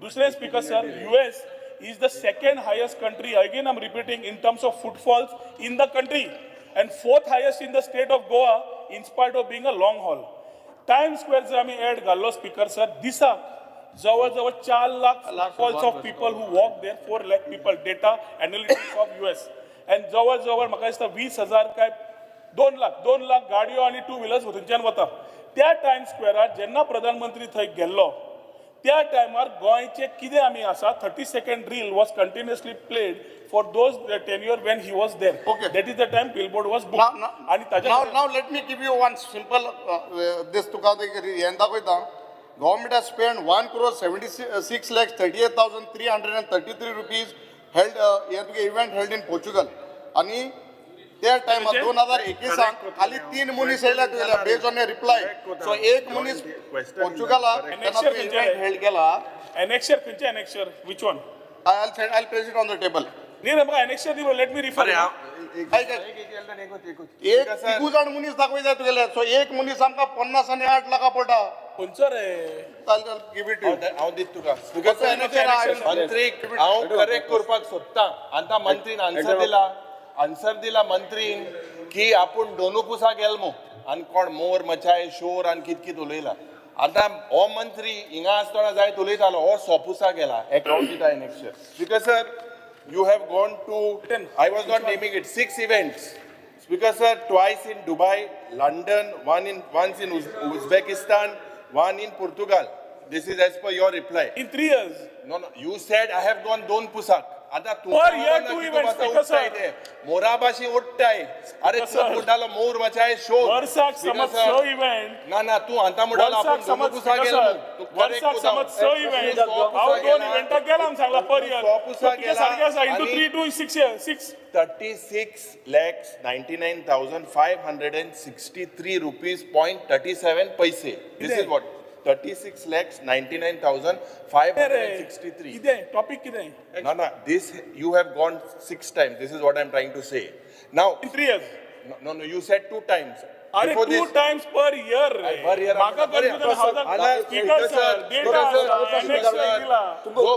दुसरें, speaker sir, US is the second highest country, again I'm repeating, in terms of footfalls in the country, and fourth highest in the state of Goa, in spite of being a long haul. Times Square जर आमी add घाल्लो, speaker sir, दिसाक जवळ जवळ 4 lakh footfalls of people who walk there, 4 lakh people, data analytics of US, and जवळ जवळ म्हाका दिसता 20,000 काय 2 लाख, 2 लाख गाडयो आनी टू व्हिलर्स थंयच्यान वता. त्या टायम्स स्क्वेअरार जेन्ना प्रधानमंत्री थंय गेल्लो त्या टायमार गोंयचे कितें आमी आसा, 30 second reel was continuously played for those tenure when he was there. That is the time billboard was Now, book. now, आनी ताच्या now, now let me give you one simple, this तुका हें दाखयता. Government has spent 1 crore 76 lakhs 38,333 rupees held, हें तुगे event held in Portugal. आनी त्या टायमार 2021 खाली तीन मनीस येयल्या तुगेल्या based on a reply. So एक मनीस पोर्चुगलाक तेन्ना तो इव्हेंट हेल्ड केला. एनेक्शर खंयचे annexure, which one? I'll send, I'll place it on the table. न्ही रे, म्हाका एनेक्शर दी, let me refer. आयक, एक तिगू जाण मनीस दाखयता तुगेले. सो एक मनीस आमकां 50 आनी 8 लाखां पडटा. खंयचो रे? I'll give it to you. हांव दित तुका, स्पीकर सर. Annexure. मंत्रीक हांव करेक्ट करपाक सोदता. आतां मंत्रीन आन्सर दिला, आन्सर दिला मंत्रीन की आपूण दोनू पुसा गेल मू आनी कोण मोर मचाय शोर आनी कित कित उलयला. आतां हो मंत्री हिंगा आसतना जायत उलयतालो, हो सोपुसा गेला. एकाउंट दिता annexure. Speaker sir, you have gone to, I was not naming it, six events. Speaker sir, twice in Dubai, London, one in once in Uzbekistan, one in Portugal. This is as per your reply. In 3 years. No, you said I have gone दोन पुसाक. आता Per year two events, Speaker sir. मोराबाशी उठताय. अरे, तू म्हणटालो मोर मचाय शोर. वर्साक समज स event. ना ना, तू आता म्हणटालो वर्साक आपण दोन समज, पुसा स्पीकर गेलो. सर, वर्साक समज स इव्हेंट, हांव दोन इव्हेंटाक गेला म्हूण सांगला पर इयर. पुसा तुजें सारकें आसा, into आणि three two six year six. 36,99,563 rupees point 37 paise. This is what, 36,99,563. कितें टॉपीक कितें? No, this you have gone six times. This is what I'm trying to say. Now, in 3 years. No, you said two times. अरे, Before to this, times per year. Per year. म्हाका बरें. Speaker sir, data दिला.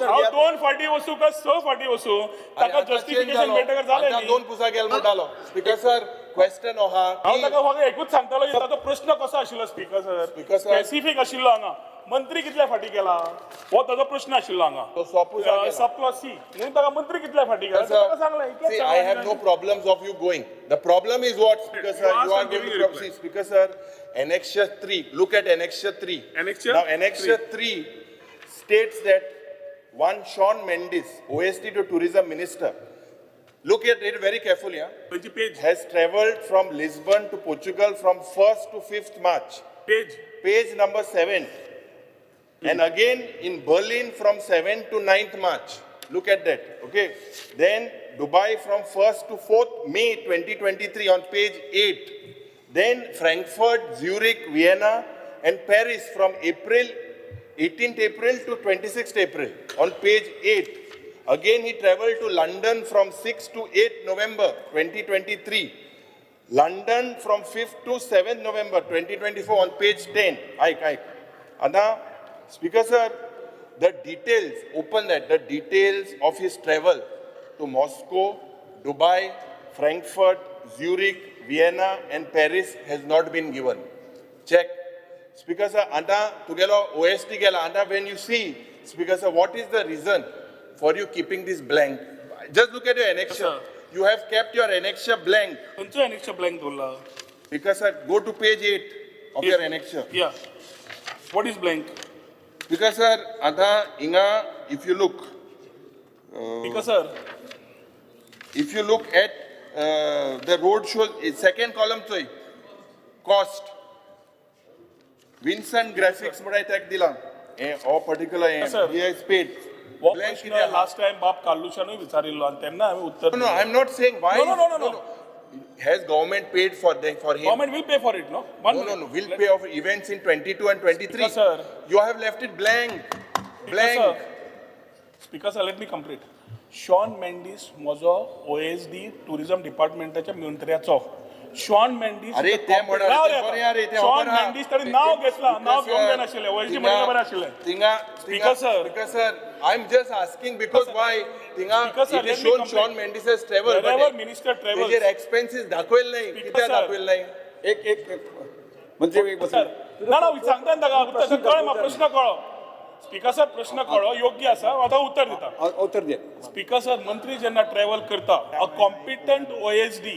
हांव दोन फाटी वचूं काय स फाटी वचूं, ताका जस्टिफिकेशन मेळटकर जालें न्ही. दोन पुसा गेल म्हणटालो. स्पीकर सर, क्वेश्चन आहा. हांव ताका फक्त एकूच सांगतालो की ताचो प्रश्न कसो आशिल्लो, speaker sir. Speaker sir. Specific आशिल्लो हांगा, मंत्री कितल्या फाटी गेला हो ताचो प्रश्न आशिल्लो हांगा. तो सोपूस गेला. सब सी म्हणून ताका मंत्री कितल्या फाटी गेला ताका सांगलें इतलेंच See, सांगलें. I have no problems of you going. The problem is what, Speaker sir? You asked, You are I'm going giving to you reply. See, Speaker sir, Annexure 3. Look at Annexure 3. Annexure Now, Annexure 3 states that one Sean Mendes, OSD to Tourism Minister, look at it very carefully, huh? खंयची page? Has travelled from Lisbon to Portugal from 1st to 5th March. Page? Page number 7. And again in Berlin from 7th to 9th March. Look at that. Okay. Then Dubai from 1st to 4th May 2023 on page 8. Then Frankfurt, Zurich, Vienna, and Paris from April 18th April to 26th April on page 8. Again, he traveled to London from 6 to 8 November 2023. London from 5th to 7th November 2024 on page 10. आयक, आयक. आता, Speaker sir, the details, open that, the details of his travel to Moscow, Dubai, Frankfurt, Zurich, Vienna and Paris has not been given. Check. Speaker sir, आता तुगेलो OSD गेला. आता when you see, Speaker sir, what is the reason for you keeping this blank? Just look at your annexure. You have kept your annexure blank. खंयचो annexure blank दवरला? Because sir, go to page 8 of your annexure. Yeah, what is blank? Because sir, आता हिंगा if you look, speaker sir, if you look at the road show second column चोय cost Vinson graphics म्हणून ताका दिलां हें हो particular Sir. हें he has paid हो प्रश्न लास्ट टायम बाब कार्लुशानूय विचारिल्लो आनी तेन्ना हांवें उत्तर No, I am not saying why. No. Has government paid for for him? Government will pay for it, no? One No, no, minute. no. Will pay off events in 22 and 23. Speaker, sir. You have left it blank. Blank. Sir, Speaker sir, let me complete. Shawn Mendes म्हजो OSD tourism डिपार्टमेंटाच्या मंत्र्याचो Sean Mendes अरे ते म्हणा राव रे, रे ते बरें रे, ते शॉन खबर आहा. मेंडीस ताणें नांव घेतलां नांव घेवंक जायनाशिल्लें ओएसडी म्हणल्यार बरें आशिल्लें थिंगा Speaker, sir. Speaker sir, I am just asking because why थिंगा Speaker, sir, it is let me shown complete. Shawn Mendes has travel Wherever minister travels. तेजेर एक्सपेन्सीस दाखयले नाही Speaker, कित्याक sir. दाखयले नाही एक एक एक मंत्री एक सर ना ना सांगता न्ही ताका उत्तर कळ्ळें म्हाका प्रश्न कळ्ळो स्पीकर सर प्रश्न कळ्ळो योग्य आसा हांव आतां उत्तर दिता उत्तर दे स्पीकर सर मंत्री जेन्ना ट्रॅव्हल करता a competent OSD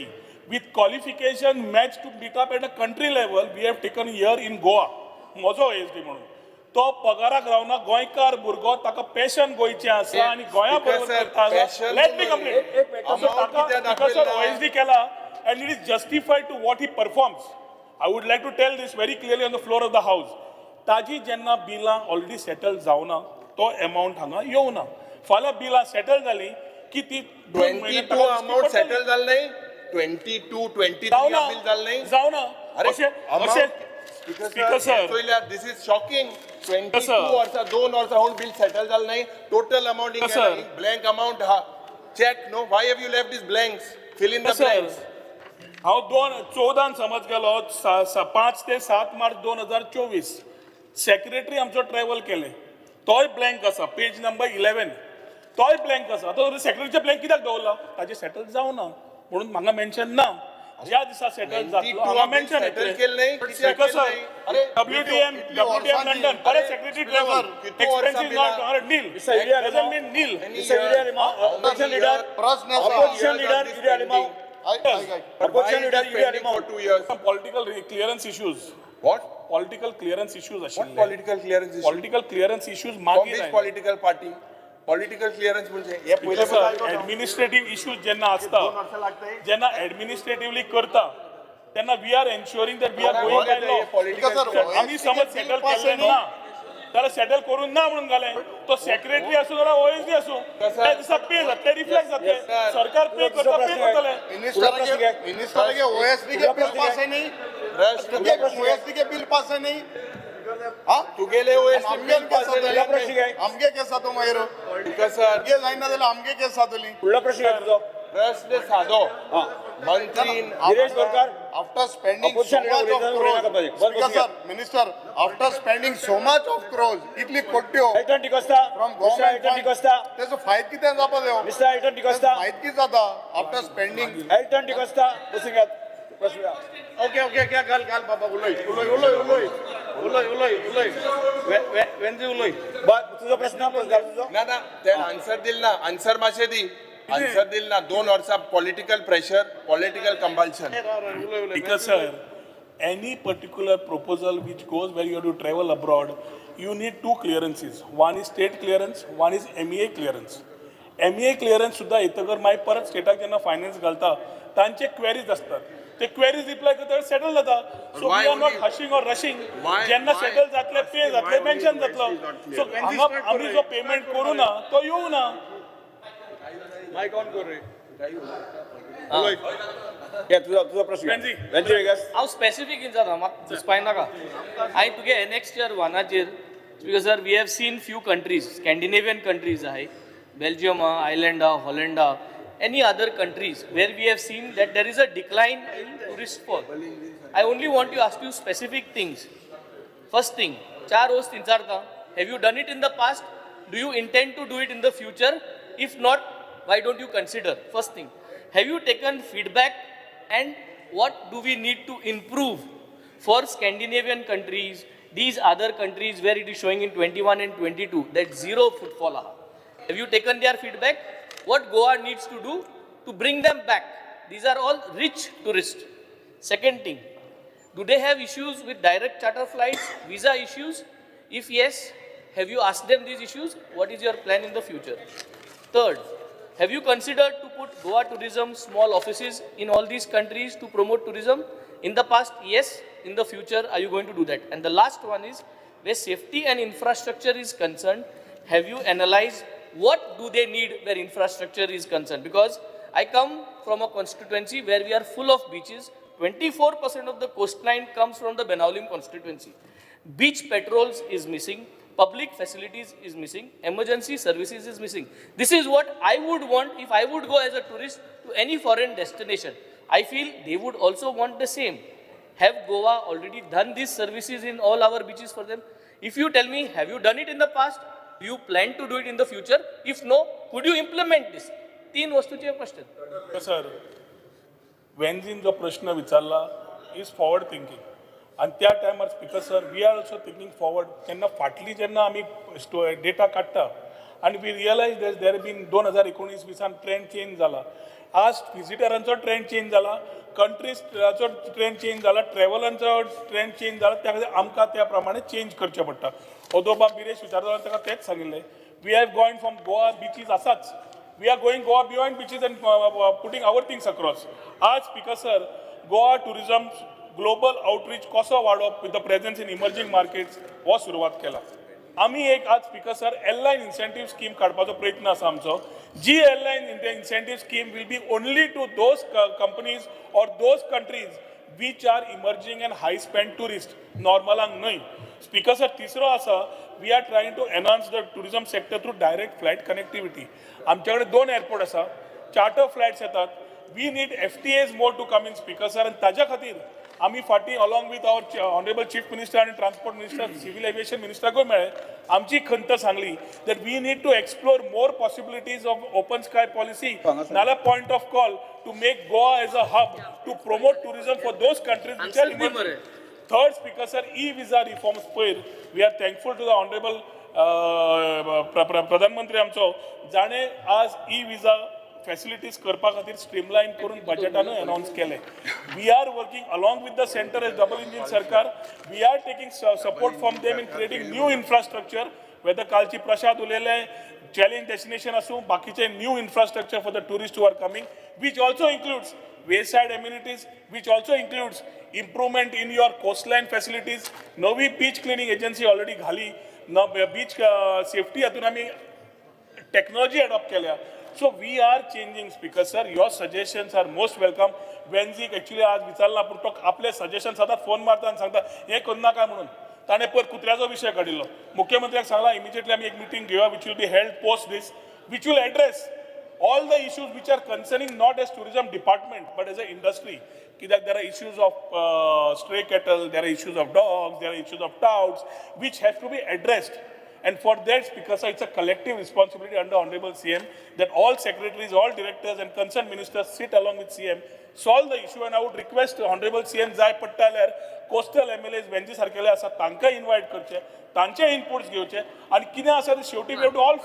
with qualification match to beat up at a country level we have taken here in Goa म्हजो ओएसडी म्हणून तो पगाराक रावना गोंयकार भुरगो ताका पॅशन गोंयचें आसा आनी गोंया Speaker बरोबर sir, करता passion let me complete Amount कित्याक ताका सर दाखयलें ना? ओएसडी केला and it is justified to what he performs I would like to tell this very clearly on the floor of the house ताजी जेन्ना बिलां ऑलरेडी सेटल जावना तो एमावंट हांगा येवना फाल्यां बिलां सेटल जाली की ती दोन म्हयने 22 ताका दिश्टी अमाऊंट पडटली. सेटल जालें नाही 22 23 जावना बिल जालें नाही जावना अरे अशें अशें Speaker, sir. This is shocking 22 sir. वर्सां दोन वर्सां होऊन बिल सेटल जालें नाही total amount Sir. Blank amount हा check no why have you left this blanks fill in the sir blanks हांव दोन चवदान समज गेलो 5 ते 7 मार्च 2024 सेक्रेटरी आमचो ट्रॅव्हल केले तोय ब्लँक आसा पेज नंबर 11 तोय ब्लँक आसा आतां सेक्रेटरीचे ब्लँक कित्याक दवरला ताजें सेटल जावना म्हणून म्हाका मेन्शन ना ज्या दिसा सेटल जातलो हांगा मेन्शन सेटल केलं नाही कित्याक स्पीकर केलं सर नाही? अरे डब्ल्यूटीएम डब्ल्यूटीएम लंडन परत सेक्रेटरी ट्रॅव्हल किती वर्सां एक्सपेन्सीस बिलां? Not nil doesn't mean nil opposition leader प्रश्न आसा ऑपोजिशन लीडर युरी आलेमाव आयक, आयक, आयक. Opposition leader Yuri Alemao for 2 years political clearance issues what political clearance issues what आशिल्ले political clearance issue political clearance issues from मागीर which आयले. political party political clearance म्हणजे हे पयले ऍडमिनिस्ट्रेटिव्ह इश्यूज जेन्ना आसता जेन्ना ऍडमिनिस्ट्रेटिव्हली करता तेन्ना we are ensuring that we are going by law political Sir, आमी समज सेटल केल्ले ना जाल्यार सेटल करून ना म्हणून घालें तो सेक्रेटरी आसूं जाल्यार ओएसडी आसूं त्या दिसा पे जातले रिफ्लेक्ट जातले सरकार पे करता पे करतले मिनिस्टरागे मिनिस्टरागे ओएसडी के बिल पास है नहीं प्रश्न ओएसडी के बिल पास है नहीं हा तुगेले ओएसडी आमगे बिल केस पास जातली प्रश्न काय? आमगे केस जातो मागीर सर आमगे जायना जाल्यार आमगे केस जातली फुडलो प्रश्न काय तुजो प्रश्न साधो मंत्री Girish Borkar After spending so Opposition much leader of उलयता उलयनाका crores, पाहिजे. बस Speaker बसूया. sir, Minister, after spending so much of crores, इतली कोट्यो Alton D'Costa from mister government Elton fund, D'Costa तेजो फायदो कितें जावपा जायो? मिस्टर एल्टन डिकोस्ता फायदो कितें जाता आफ्टर स्पेंडिंग? एल्टन डिकोस्ता बसून घेयात प्रश्न घ्या. ओके ओके ओके घाल घाल बाबा उलय उलय उलय उलय उलय उलय उलय वेंजी उलय. बर तुजो प्रश्न प्रश्न तुजो ना ना ते आन्सर दिल ना आन्सर मातशें दी आन्सर दिल ना दोन वर्सां political pressure political compulsion Because sir, any particular proposal which goes where you have to travel abroad, you need two clearances. One is state clearance, one is MEA clearance. MEA clearance सुद्धा येतकर मागीर परत स्टेटाक जेन्ना finance घालता तांचे queries असतात ते queries reply करता settle जाता so Why we are not only- hushing or rushing Why- जेन्ना why- settle जातले पे why जातले only mention OSD जातलो is not clear? सो हांगा आमी जो पेमेंट करूं ना तो येवं ना मायक ऑन कर रे घे तुजो तुजो प्रश्न घे. वेंझी. वेंझी वेगस हांव स्पेसिफीक इन जाता म्हाका घुसपाय नाका हांवें तुगे annexure वनाचेर because sir we have seen few countries Scandinavian countries आहाय बेल्जियम आहा आयलंड आहा हॉलंड आहा any other countries where we have seen that there is a decline in tourist fall I only want you ask you specific things first thing चार वस्त विचारता have you done it in the past do you intend to do it in the future if not why don't you consider first thing have you taken feedback and what do we need to improve for Scandinavian countries these other countries where it is showing in 21 and 22 that zero footfall aha. Have you taken their feedback? What Goa needs to do to bring them back? These are all rich tourists. Second thing, do they have issues with direct charter flights, visa issues? If yes, have you asked them these issues? What is your plan in the future? Third, Have you considered to put Goa tourism small offices in all these countries to promote tourism? In the past, yes. In the future, are you going to do that? And the last one is, where safety and infrastructure is concerned, have you analyzed what do they need where infrastructure is concerned? Because I come from a constituency where we are full of beaches. 24% of the coastline comes from the Benaulim constituency. Beach patrols is missing, public facilities is missing, emergency services is missing. This is what I would want if I would go as a tourist to any foreign destination. I feel they would also want the same. Have Goa already done these services in all our beaches for them? If you tell me, have you done it in the past? Do you plan to do it in the future? If no, could you implement this? तीन वस्तूचे question. Sir, वेन्झीन जो प्रश्न विचारला is forward thinking आनी त्या टायमार, Speaker sir, we are also thinking forward. तेन्ना फाटली जेन्ना आमी डेटा काडटा आनी we realize there been 2019-20 सान ट्रेंड चेंज जाला. आज विजिटरांचो ट्रेंड चेंज जाला, कंट्रीजाचो ट्रेंड चेंज जाला, ट्रॅवलांचो ट्रेंड चेंज जाला. त्या खातीर आमकां त्या प्रमाणे चेंज करचें पडटा. ओदोबा बिरेश विचारता ताका तेंच सांगिल्लें, we have going from Goa beaches आसाच, we are going Goa beyond beaches and putting our things across. आज, Speaker sir, Goa tourism global outreach कसो वाडोवप with the presence in emerging markets हो सुरवात केला आमी. एक आज, Speaker sir, airline incentive scheme काडपाचो प्रयत्न आसा आमचो. जी airline incentive scheme will be only to those companies or those countries which are emerging and high spend tourist, नॉर्मलांक न्हय. स्पीकर सर, तिसरो आसा, we are trying to enhance the tourism sector through direct flight connectivity. आमचे कडेन दोन airport आसा, charter flights येतात. We need FTAs more to come in, Speaker sir. आनी ताज्या खातीर आमी फाटीं along with our honourable Chief Minister आनी ट्रान्सपोर्ट मिनिस्टर, सिव्हील एविएशन मिनिस्टराकूय मेळ्ळे, आमची खंत सांगली that we need to explore more possibilities of open sky policy नाल्यार point of call to make Goa as a hub to promote tourism for those countries which are Answer दी मरे. Third, Speaker sir, e visa reforms पयर we are thankful to the honourable प्रधानमंत्री आमचो, जाणे आज E visa facilities करपा खातीर स्ट्रीमलायन करून बजेटानूय अनावन्स केले. We are working along with the centre as double engine सरकार. We are taking support from them in creating new infrastructure, whether कालची प्रसाद उलयले चॅलेंज डेस्टिनेशन आसूं, बाकीचे new infrastructure for the tourist who are coming, which also includes wayside amenities, which also includes improvement in your coastline facilities. नवी beach cleaning agency already घाली न, beach safety हातून आमी technology adopt केल्या. So we are changing. Speaker sir, your suggestions are most welcome. वेन्झीक actually आज विचारला, पूण तो आपले सजेशन सदांच फोन मारता आनी सांगता हें करना काय म्हणून. ताणें पयर कुत्र्याचो विशय काडिल्लो. मुख्यमंत्र्याक सांगला, इमिजिएटली आमी एक मिटींग घेवया which will be held post this, which will address all the issues which are concerning not as tourism department but as an industry. कित्याक there are issues of stray cattle, there are issues of dogs, there are issues of touts which have to be addressed. And for that, because it's a collective responsibility under Honorable CM that all secretaries, all directors and concerned ministers sit along with CM, solve the issue. And I would request Honorable CM जाय पडटा जाल्यार coastal MLAs Venzy सारकेले आसा तांकां invite करचे, तांचे inputs घेवचे आनी कितें आसा ते शेवटी we have to all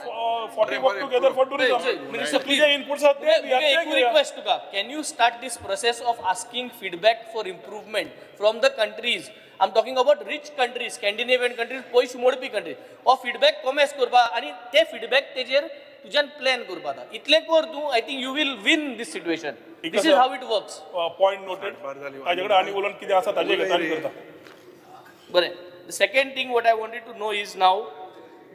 40 work together for tourism. Minister, please. कितें इनपुट्स आसा ते दिया, ते एक घेवया. रिक्वेस्ट तुका, can you start this process of asking feedback for improvement from the countries? I am talking about rich countries, Scandinavian countries, पयशे मोडपी countries. हो फिडबॅक कॉमेस करपा आनी ते फिडबॅक तेजेर तुज्यान प्लॅन करपा. आतां इतलें कर तूं, I think you will win this situation. This is how it works. Point noted. ताजे कडेन आनी उलोवन कितें आसा ताजे घेता आनी करता. बरें, the second thing what I wanted to know is, now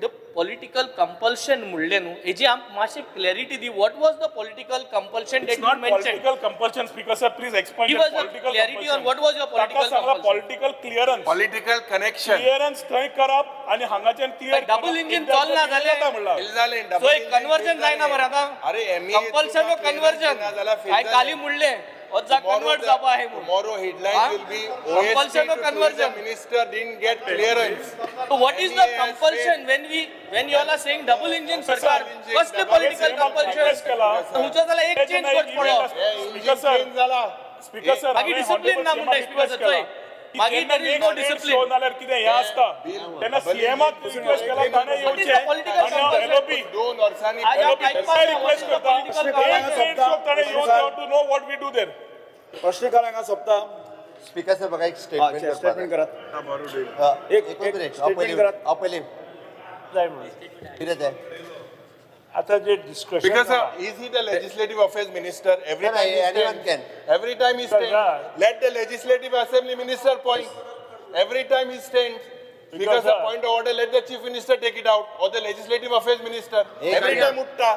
the political compulsion म्हणलें न्हू, हेजी आम मातशी clarity the. What was the political compulsion It's that you not mention? political compulsion, Speaker sir. Please explain Give that us a political clarity on compulsion. What was your political ताका सांगला compulsion. Political clearance. Political connection. Clearance थंय करप आनी हांगाच्यान clear. Double engine चलना जालें, so एक conversion जायना मरे आतां. अरे MEA compulsion वो कन्वर्जन हांवें काली म्हणलें, हो कन्वर्ट जावपा आहे म्हणून. Tomorrow headline Huh? will be Compulsion OSD or to conversion? Tourism minister didn't get clearance. So what is the MEA has compulsion when you all are saying double engine सरकार? Engine, कसले double political engine. compulsion? Request केला. तुमचो जाल्यार एक change करचो पडलो. Speaker sir, Change जाला. Speaker sir, मागीर discipline ना म्हणटा स्पीकर सर, चोय. मागीर there is no discipline. नाल्यार कितें हें आसता तेन्ना सीएमाक रिक्वेस्ट केला, ताणें What is येवचें the political compulsion? LOP दोन वर्सांनी आज हांव एलओपी आयकपाक रिक्वेस्ट ना, करता. what is the political एक compulsion? Trade show ताणें येवचें to know what we do there. प्रश्नकाळ हांगा सोंपता. स्पीकर सर, म्हाका एक स्टेटमेंट. स्टेटमेंट करात. एक एक मिनिट, हांव statement पयलीं करात. हांव पयलीं जाय म्हणून कितें तें आतां जे discussion Because sir, is he the legislative affairs minister? Every No, no, time he anyone stands, can. Every time he stands, sir. Let the legislative assembly minister point. Every time he stands, because sir. A point of order, let the chief minister take it out or the legislative affairs minister. Hey, Every sir. time utta.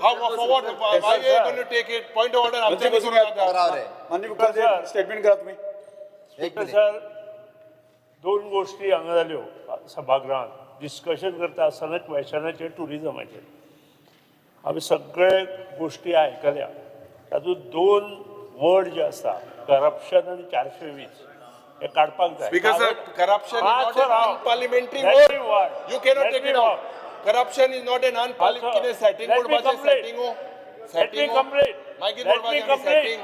How, for what, why we are going to take it? Point of order, मंत्री आमच्यानी बसून करू नका. करावं रे. माननीय मुख्यमंत्री, statement करा तुम्ही. एक मिनिट. सर, दोन गोष्टी हांगा जाल्यो सभागृहात डिस्कशन करता आसतना क्वेशनाचेर, टुरिजमाचेर. आमी सगळे गोष्टी आयकल्या. तातूंत दोन वर्ड जे आसा, करप्शन आनी 420, हे काडपाक जाय. Because sir, corruption is हा, not sir, an हा. unparliamentary Let word. Me work. You cannot Let take me it out. Work. Corruption is not an unparliamentary. Sir, कितें setting let me मोडपाचें complete. setting हो. Let me Setting हो. Complete. मागीर Let me मोडपाचें आमी complete. setting.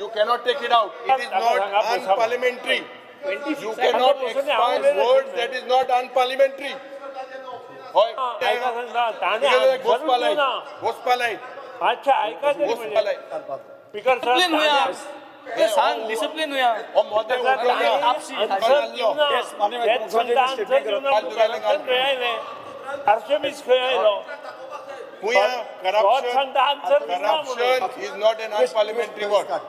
You cannot take it out. It is सांगा, not सांगा, सांगा. Unparliamentary. You cannot सांगा, सांगा, expunge words that is not unparliamentary. हय. आयका सांगता, ताणें Because answer घोसपालाय दिवना. घोसपालाय मातशें आयका तरी म्हणजे. घोसपालाय. स्पीकर सर, डिसिप्लीन हुया. ते सांग, डिसिप्लीन हुया. हो मोदें उठोवन आपशी. आन्सर दिवना. Yes, माननीय तेच मुख्यमंत्री, सांगता, आन्सर statement करा. दिवना. फालतू गाली घाल. करप्शन खंय आयलें? 420 खंय आयलो? हुया. तोच करप्शन सांगता, आन्सर दिवना म्हणून. Corruption is not an unparliamentary word.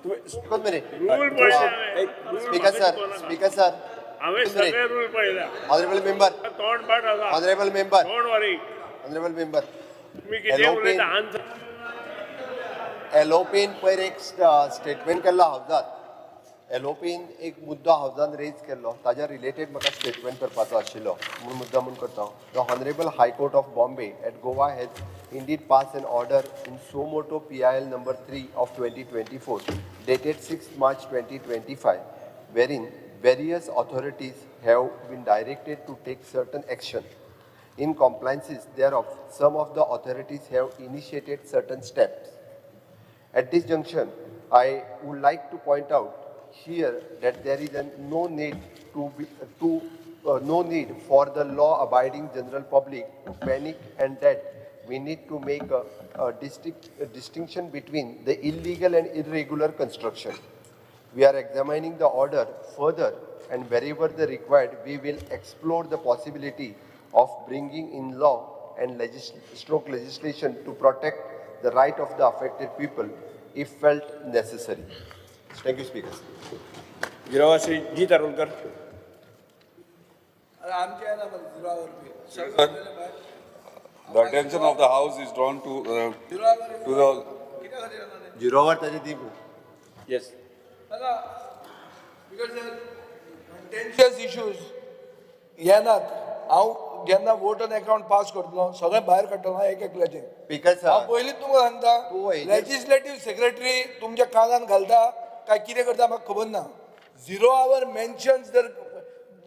एकच मिनिट. रूल पळयले हांवें. स्पीकर सर, स्पीकर सर, हांवें सगळे रूल पळयल्या. ऑनरेबल मेंबर, तोंड पाठ आसा. Honourable member, don't worry. Honourable member, तुमी कितें Hello, उलयता Pin. Answer. एलओपीन पयर एक स्टेटमेंट केल्लो हावजात. एलओपीन एक मुद्दो हावजान रेज केल्लो, ताज्या रिलेटेड म्हाका स्टेटमेंट करपाचो आशिल्लो म्हणून मुद्दा म्हूण करता. The Honourable High Court of Bombay at Goa has indeed passed an order in suo motu PIL number 3 of 2024 dated 6 March 2025, wherein various authorities have been directed to take certain action. In compliances thereof, some of the authorities have initiated certain steps. At this junction, I would like to point out here that there is no need to be, to no need for the law-abiding general public to panic, and that we need to make a distinction between the illegal and irregular construction. We are examining the order further, and wherever the required, we will explore the possibility of bringing in law and stroke legislation to protect the right of the affected people if felt necessary. Thank you, Speaker. Zero Shri G Tarulkar. Sir, the attention of the house is drawn to the झिरोवर ताजे दी. Yes. Contentious issues येनात. हांव जेन्ना vote on account pass करतलो, सगळें भायर काडटलो हांव एक एकल्याचें. स्पीकर हांव सर, पयलींच तुमकां सांगता, तूं हेजेर- लेजिस्लेटीव सेक्रेटरी तुमच्या कानान घालता काय कितें करता म्हाका खबर ना. झिरो our mentions जर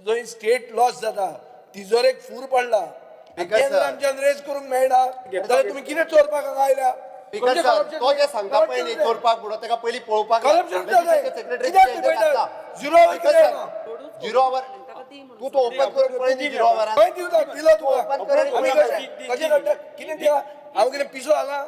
जंय स्टेट लॉस जाता, तिजोरेक एक फूर पडला, स्पीकर तें जर सर. आमच्यान रेज करूंक मेळना जाल्यार तुमी कितें चोरपाक हांगा आयल्या? स्पीकर सर, तो जे सांगता पळय न्ही चोरपाक म्हणून, ताका पयलीं पळोवपाक. करप्शन. झिरो our कितें येना? झिरो our तूं तो ओपन करून पळय न्ही झिरो आवरान. खंय दिवता दिलो तुका? ओपन करून आमी कशें कशें काडटा? कितें दिला? हांव कितें पिसो हांगा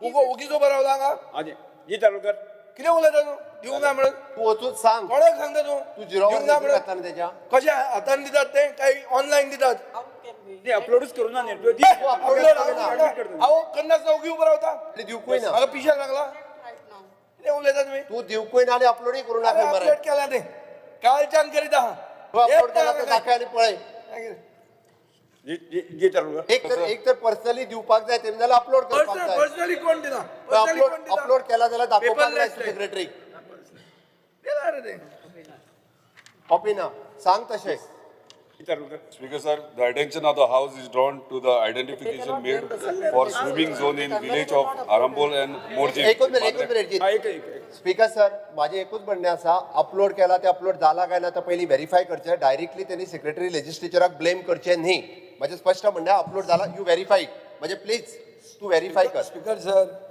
उगो ओगीच उबो रावला हांगा? हाजी जी तारुलकर. कितें उलयता तूं दिवंक ना म्हणून? तूं वचून सांग. कोणाक सांगता तूं? तूं झिरो आवर दिवंक ना म्हणून? घातला न्ही तेच्या. कशें हातान दितात ते काय ऑनलायन दितात? ती अपलोडच करू ना न्ही. तू दी. तूं अपलोड अपलोड हांव करनासतना ओगी उबो रावता? आनी दिवकूय ना. म्हाका पिशाक लागला? कितें उलयता तुमी? तूं दिवकूय ना आनी अपलोडूय करूं नाका. बरें. अपलोड केला तें कालच्यान करीत आहा. तूं अपलोड केला तें दाखय आनी पळय. जी जी जी तारुलकर. एक तर पर्सनली दिवपाक जाय तेमी, जाल्यार अपलोड करपाक जाय. पर्सनली कोण दिना? पर्सनली अपलोड कोण दिना? अपलोड केला जाल्यार दाखोवपाक जाय Paperless. सेक्रेटरीक. दिला रे ते. कॉपी ना, सांग तशें. जी तारुलकर. Speaker sir, the attention of the house is drawn to the identification made for swimming zone in village of Arambol and Morjim. एकूच मिनिट, एकूच मिनिट. हा, एक एक एक. स्पीकर सर, माझे एकूच म्हणणें आसा, अपलोड केला ते अपलोड जाला काय ना ते पयलीं व्हेरीफाय करचें. डायरेक्टली त्यांनी सेक्रेटरी लेजिस्लेचराक ब्लेम करचें न्ही. म्हाजें स्पश्ट म्हणणें, अपलोड जाला, you verify. म्हणजे प्लीज तूं व्हेरीफाय कर. स्पीकर सर,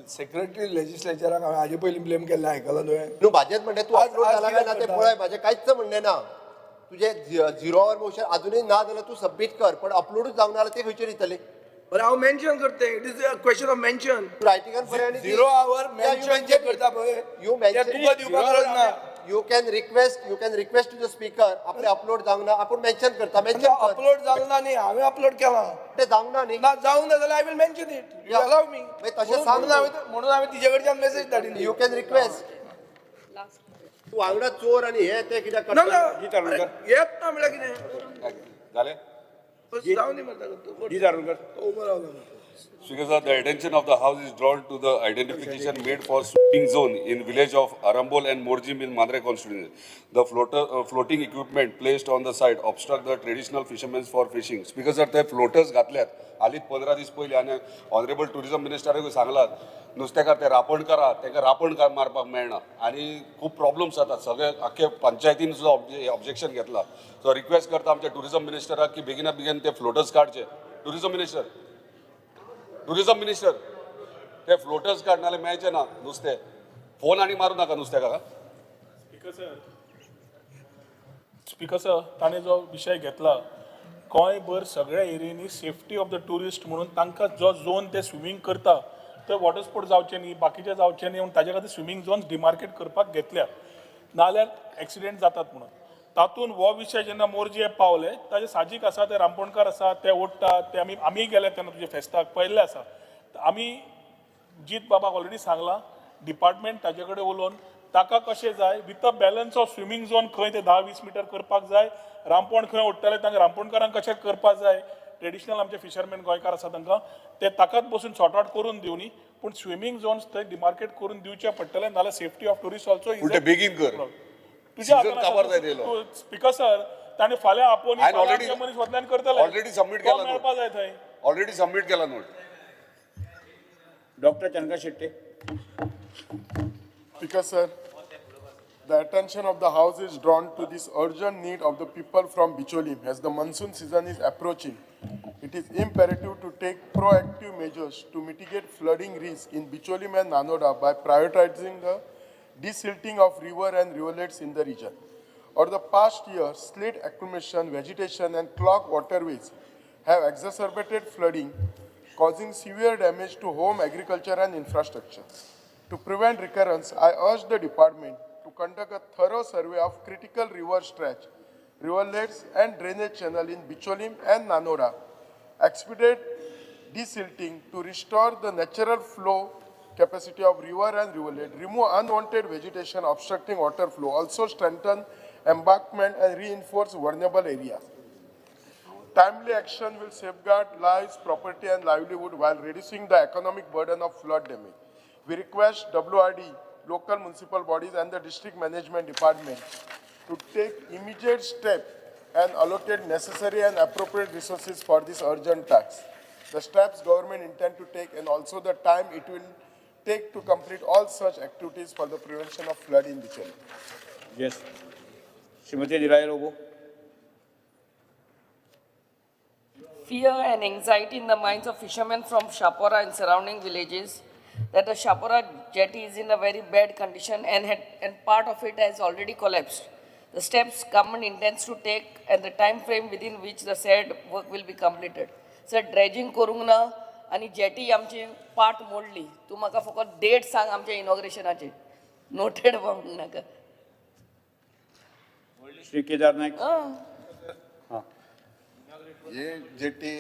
सेक्रेटरी लेजिस्लेचराक हांवें हाजे पयलीं ब्लेम केल्लें आयकलां तुवें? न्हू, म्हाजेंच म्हणणें, तूं आज- अपलोड आज जाला काय ना कित्याक ते करता? पळय. म्हाजें कांयच म्हणणें ना. तुजें झिरो our motion अजुनूय ना जाल्यार तूं सबमीट कर, पण अपलोडूच जावंक ना जाल्यार ते खंयचेर दितले? बरें, हांव मेन्शन करता. It is a question of mention. तूं रायटिंगान पळय आनी झिरो our mention जे करता पळय You mention ते तुका दिवपाक गरज ना. You can request, you can request to the speaker आपले अपलोड जावंक ना, आपूण मेन्शन करता, मेन्शन कर. अपलोड जावंक ना न्ही, हांवें अपलोड केलां. ते जावंक ना न्ही. ना जावंक ना जाल्यार I will mention it, you allow me. तशें सांग. म्हणून हांवें तिजे कडच्यान मेसेज धाडिल्ली. You can request. तूं वांगडा चोर आनी हे ते कित्याक ना ना, येत ना म्हणल्यार कितें जालें. जावं दी मरता. उबो रावला. Speaker sir, the attention of the house is drawn to the identification made for swimming zone in village of Arambol and Morjim in Mandre constituency. The floating equipment placed on the site obstruct the traditional fishermen for fishing. Speaker sir, ते floaters घातल्यात हालींच 15 दीस पयलीं आनी honourable tourism मिनिस्टराकूय सांगलात नुस्तेकार ते रापण करा, तांकां रापण मारपाक मेळना आनी खूब प्रॉब्लम्स जातात. सगळे आख्खे पंचायतीन सुद्दां ऑब्जेक्शन घेतला. सो रिक्वेस्ट करता आमच्या टुरिझम मिनिस्टराक की बेगिना बेगीन ते फ्लोटर्स काडचे. टुरिझम मिनिस्टर, टुरिझम मिनिस्टर, ते फ्लोटर्स काड, नाल्यार मेळचे ना नुस्तें. फोन आनी मारूं नाका नुस्त्याकारा. स्पीकर सर, स्पीकर सर, ताणें जो विशय घेतला गोंयभर सगळ्या एरियांनी सेफ्टी ऑफ the tourist म्हणून तांकां जो झोन ते स्विमींग करता ते वॉटर स्पोर्ट जावचे न्ही, बाकीचे जावचे न्ही म्हणून ताजे खातीर स्विमींग झोन डिमार्केट करपाक घेतल्या, नाल्यार एक्सिडेंट जातात म्हणून. तातूंत हो विशय जेन्ना मोरजे पावले ताजे साजीक आसा, ते रामपोणकार आसा, ते ओडटात, ते आमी आमीय गेले तेन्ना तुजे फेस्ताक पळयल्ले आसा. आमी जीत बाबाक ऑलरेडी सांगलां, डिपार्टमेंट ताजे कडेन उलोवन ताका कशें जाय with a balance of swimming zone खंय ते 10-20 मिटर करपाक जाय, रामपोण खंय ओडटले तांकां रामपोणकारांक कशें करपाक जाय, ट्रेडिशनल आमचे फिशरमॅन गोंयकार आसा तांकां ते ताकाच बसून सॉर्ट आवट करून दिवनी, पूण स्विमींग झोन्स थंय डिमार्केट करून दिवचे पडटले, नाल्यार सेफ्टी ऑफ ट्युरिस्ट ऑल्सो. पूण ते बेगीन कर. तुज्या Season काबार जायत येयलो. स्पीकर सर, ताणें फाल्यां आपोवन हांवें already- मनीस वतल्यान करतले, already submit तो केला मेळपा जाय थंय. ऑलरेडी सबमीट केला note. Doctor Chandra Shetty. Speaker sir, the attention of the House is drawn to this urgent need of the people from Bicholim as the monsoon season is approaching. It is imperative to take proactive measures to mitigate flooding risk in Bicholim and Nanoda by prioritizing the desilting of river and rivulets in the region. Over the past year, silt accumulation, vegetation and clogged waterways have exacerbated flooding, causing severe damage to home, agriculture and infrastructure. To prevent recurrence, I urge the department to conduct a thorough survey of critical river stretch, rivulets and drainage channel in Bicholim and Nanoda, expedite desilting to restore the natural flow capacity of river and rivulet, remove unwanted vegetation obstructing water flow, also strengthen embankment and reinforce vulnerable areas. Timely action will safeguard lives, property and livelihood while reducing the economic burden of flood damage. We request WRD, local municipal bodies and the district management department to take immediate steps and allocate necessary and appropriate resources for this urgent task. The steps government intend to take and also the time it will take to complete all such activities for the prevention of flood in Bicholim. Yes. Shrimati Niraya Lobo. Fear and anxiety in the minds of fishermen from Shapora and surrounding villages that the Shapora jetty is in a very bad condition and part of it has already collapsed. The steps government intends to take and the time frame within which the said work will be completed. Sir, dredging करूंक ना आनी jetty आमची part मोडली. तूं म्हाका फकत date सांग आमच्या इनॉग्रेशनाची. नोटेड म्हणनाका. श्री केदार नाईक. हे जेटी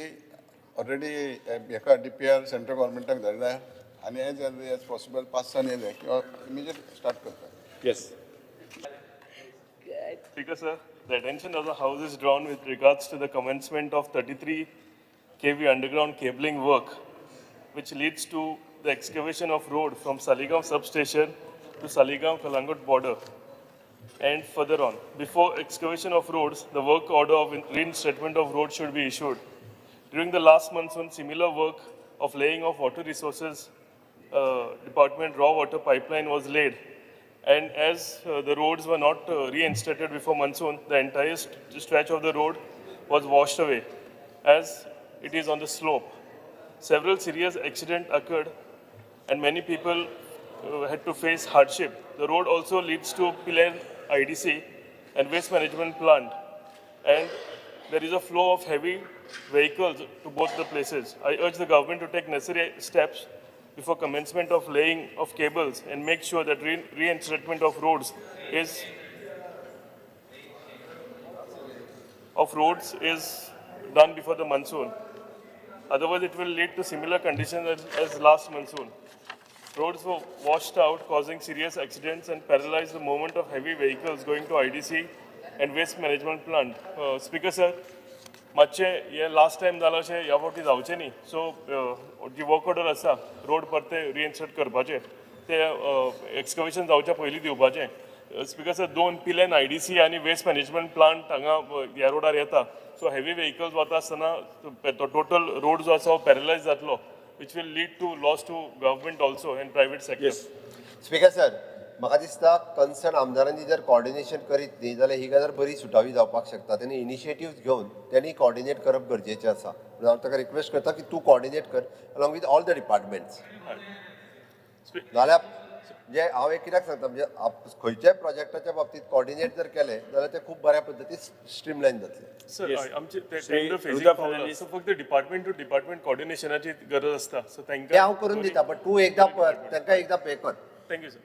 ऑलरेडी हेका डीपीआर सेंट्रल गव्हर्मेंटाक धाडल्या आनी एज अर्ली एज पॉसिबल 5-6 येयले किंवा इमिजिएट स्टार्ट करता. Yes. Speaker sir, the attention of the House is drawn with regards to the commencement of 33 kV underground cabling work, which leads to the excavation of road from Saligao substation to Saligao Kalangut border and further on. Before excavation of roads, the work order of reinstatement of road should be issued. During the last monsoon, similar work of laying of water resources department raw water pipeline was laid. And as the roads were not reinstated before monsoon, the entire stretch of the road was washed away as it is on the slope. Several serious accidents occurred and many people had to face hardship. The road also leads to Pilar IDC and waste management plant, and there is a flow of heavy vehicles to both the places. I urge the government to take necessary steps before commencement of laying of cables and make sure that reinstatement of roads is done before the monsoon. Otherwise, it will lead to similar conditions as last monsoon. Roads were washed out, causing serious accidents and paralyzed the movement of heavy vehicles going to IDC and waste management plant. Speaker sir, मातशें हे last time जालां अशें ह्या फावटी जावचें न्ही. So जी work order आसा रोड परते रिइन्स्टेट करपाचे, ते एक्सकवेशन जावच्या पयलीं दिवपाचें. स्पीकर सर, दोन पिलेन आयडीसी आनी वेस्ट मॅनेजमेंट प्लांट हांगा ह्या रोडार येता. सो हेवी व्हेकल्स वता आसतना तो टोटल रोड जो आसा तो पॅरलायज जातलो, which will lead to loss to government also and private sector. Speaker sir, म्हाका दिसता कन्सर्न आमदारांनी जर कॉर्डिनेशन करीत न्ही जाल्यार ही गजाल बरी सुटावी जावपाक शकता. तेणी इनिशिएटीव घेवन तेणी कॉर्डिनेट करप गरजेचें आसा. म्हणून हांव ताका रिक्वेस्ट करता की तूं कॉर्डिनेट कर along with all the departments. नाल्यार म्हणजे हांव एक कित्याक सांगता, म्हणजे खंयच्याय प्रोजेक्टाच्या बाबतीत कॉर्डिनेट जर केलें जाल्यार तें खूब बऱ्या पद्दतीन स्ट्रीमलायन जातलें. सर, आमचे ते टेंडर फेजीक पावला, सो फक्त डिपार्टमेंट टू डिपार्टमेंट कॉर्डिनेशनाची गरज आसता. सो तें तांकां हांव करून दिता, बट तूं एकदां तांकां एकदां पे कर. Thank you sir.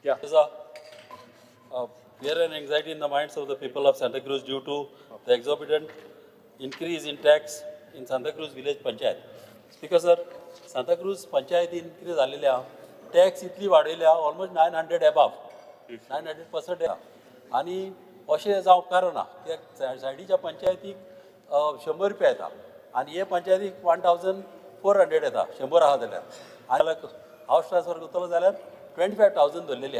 Yeah. There's a fear and anxiety in the minds of the people of Santa Cruz due to the exorbitant increase in tax in Santa Cruz village panchayat. Speaker sir, Santa Cruz panchayat increase झालेली आहा, tax इतली वाडयली आहा, almost 900 above, 900% आनी अशें जावंक कारण ना, कित्याक सायडीच्या पंचायतीक 100 रुपया येता आनी हे पंचायतीक 1400 येता, 100 आहा जाल्यार. आनी हावस ट्रान्सफर करतलो जाल्यार 25,000 धरलेली आहा.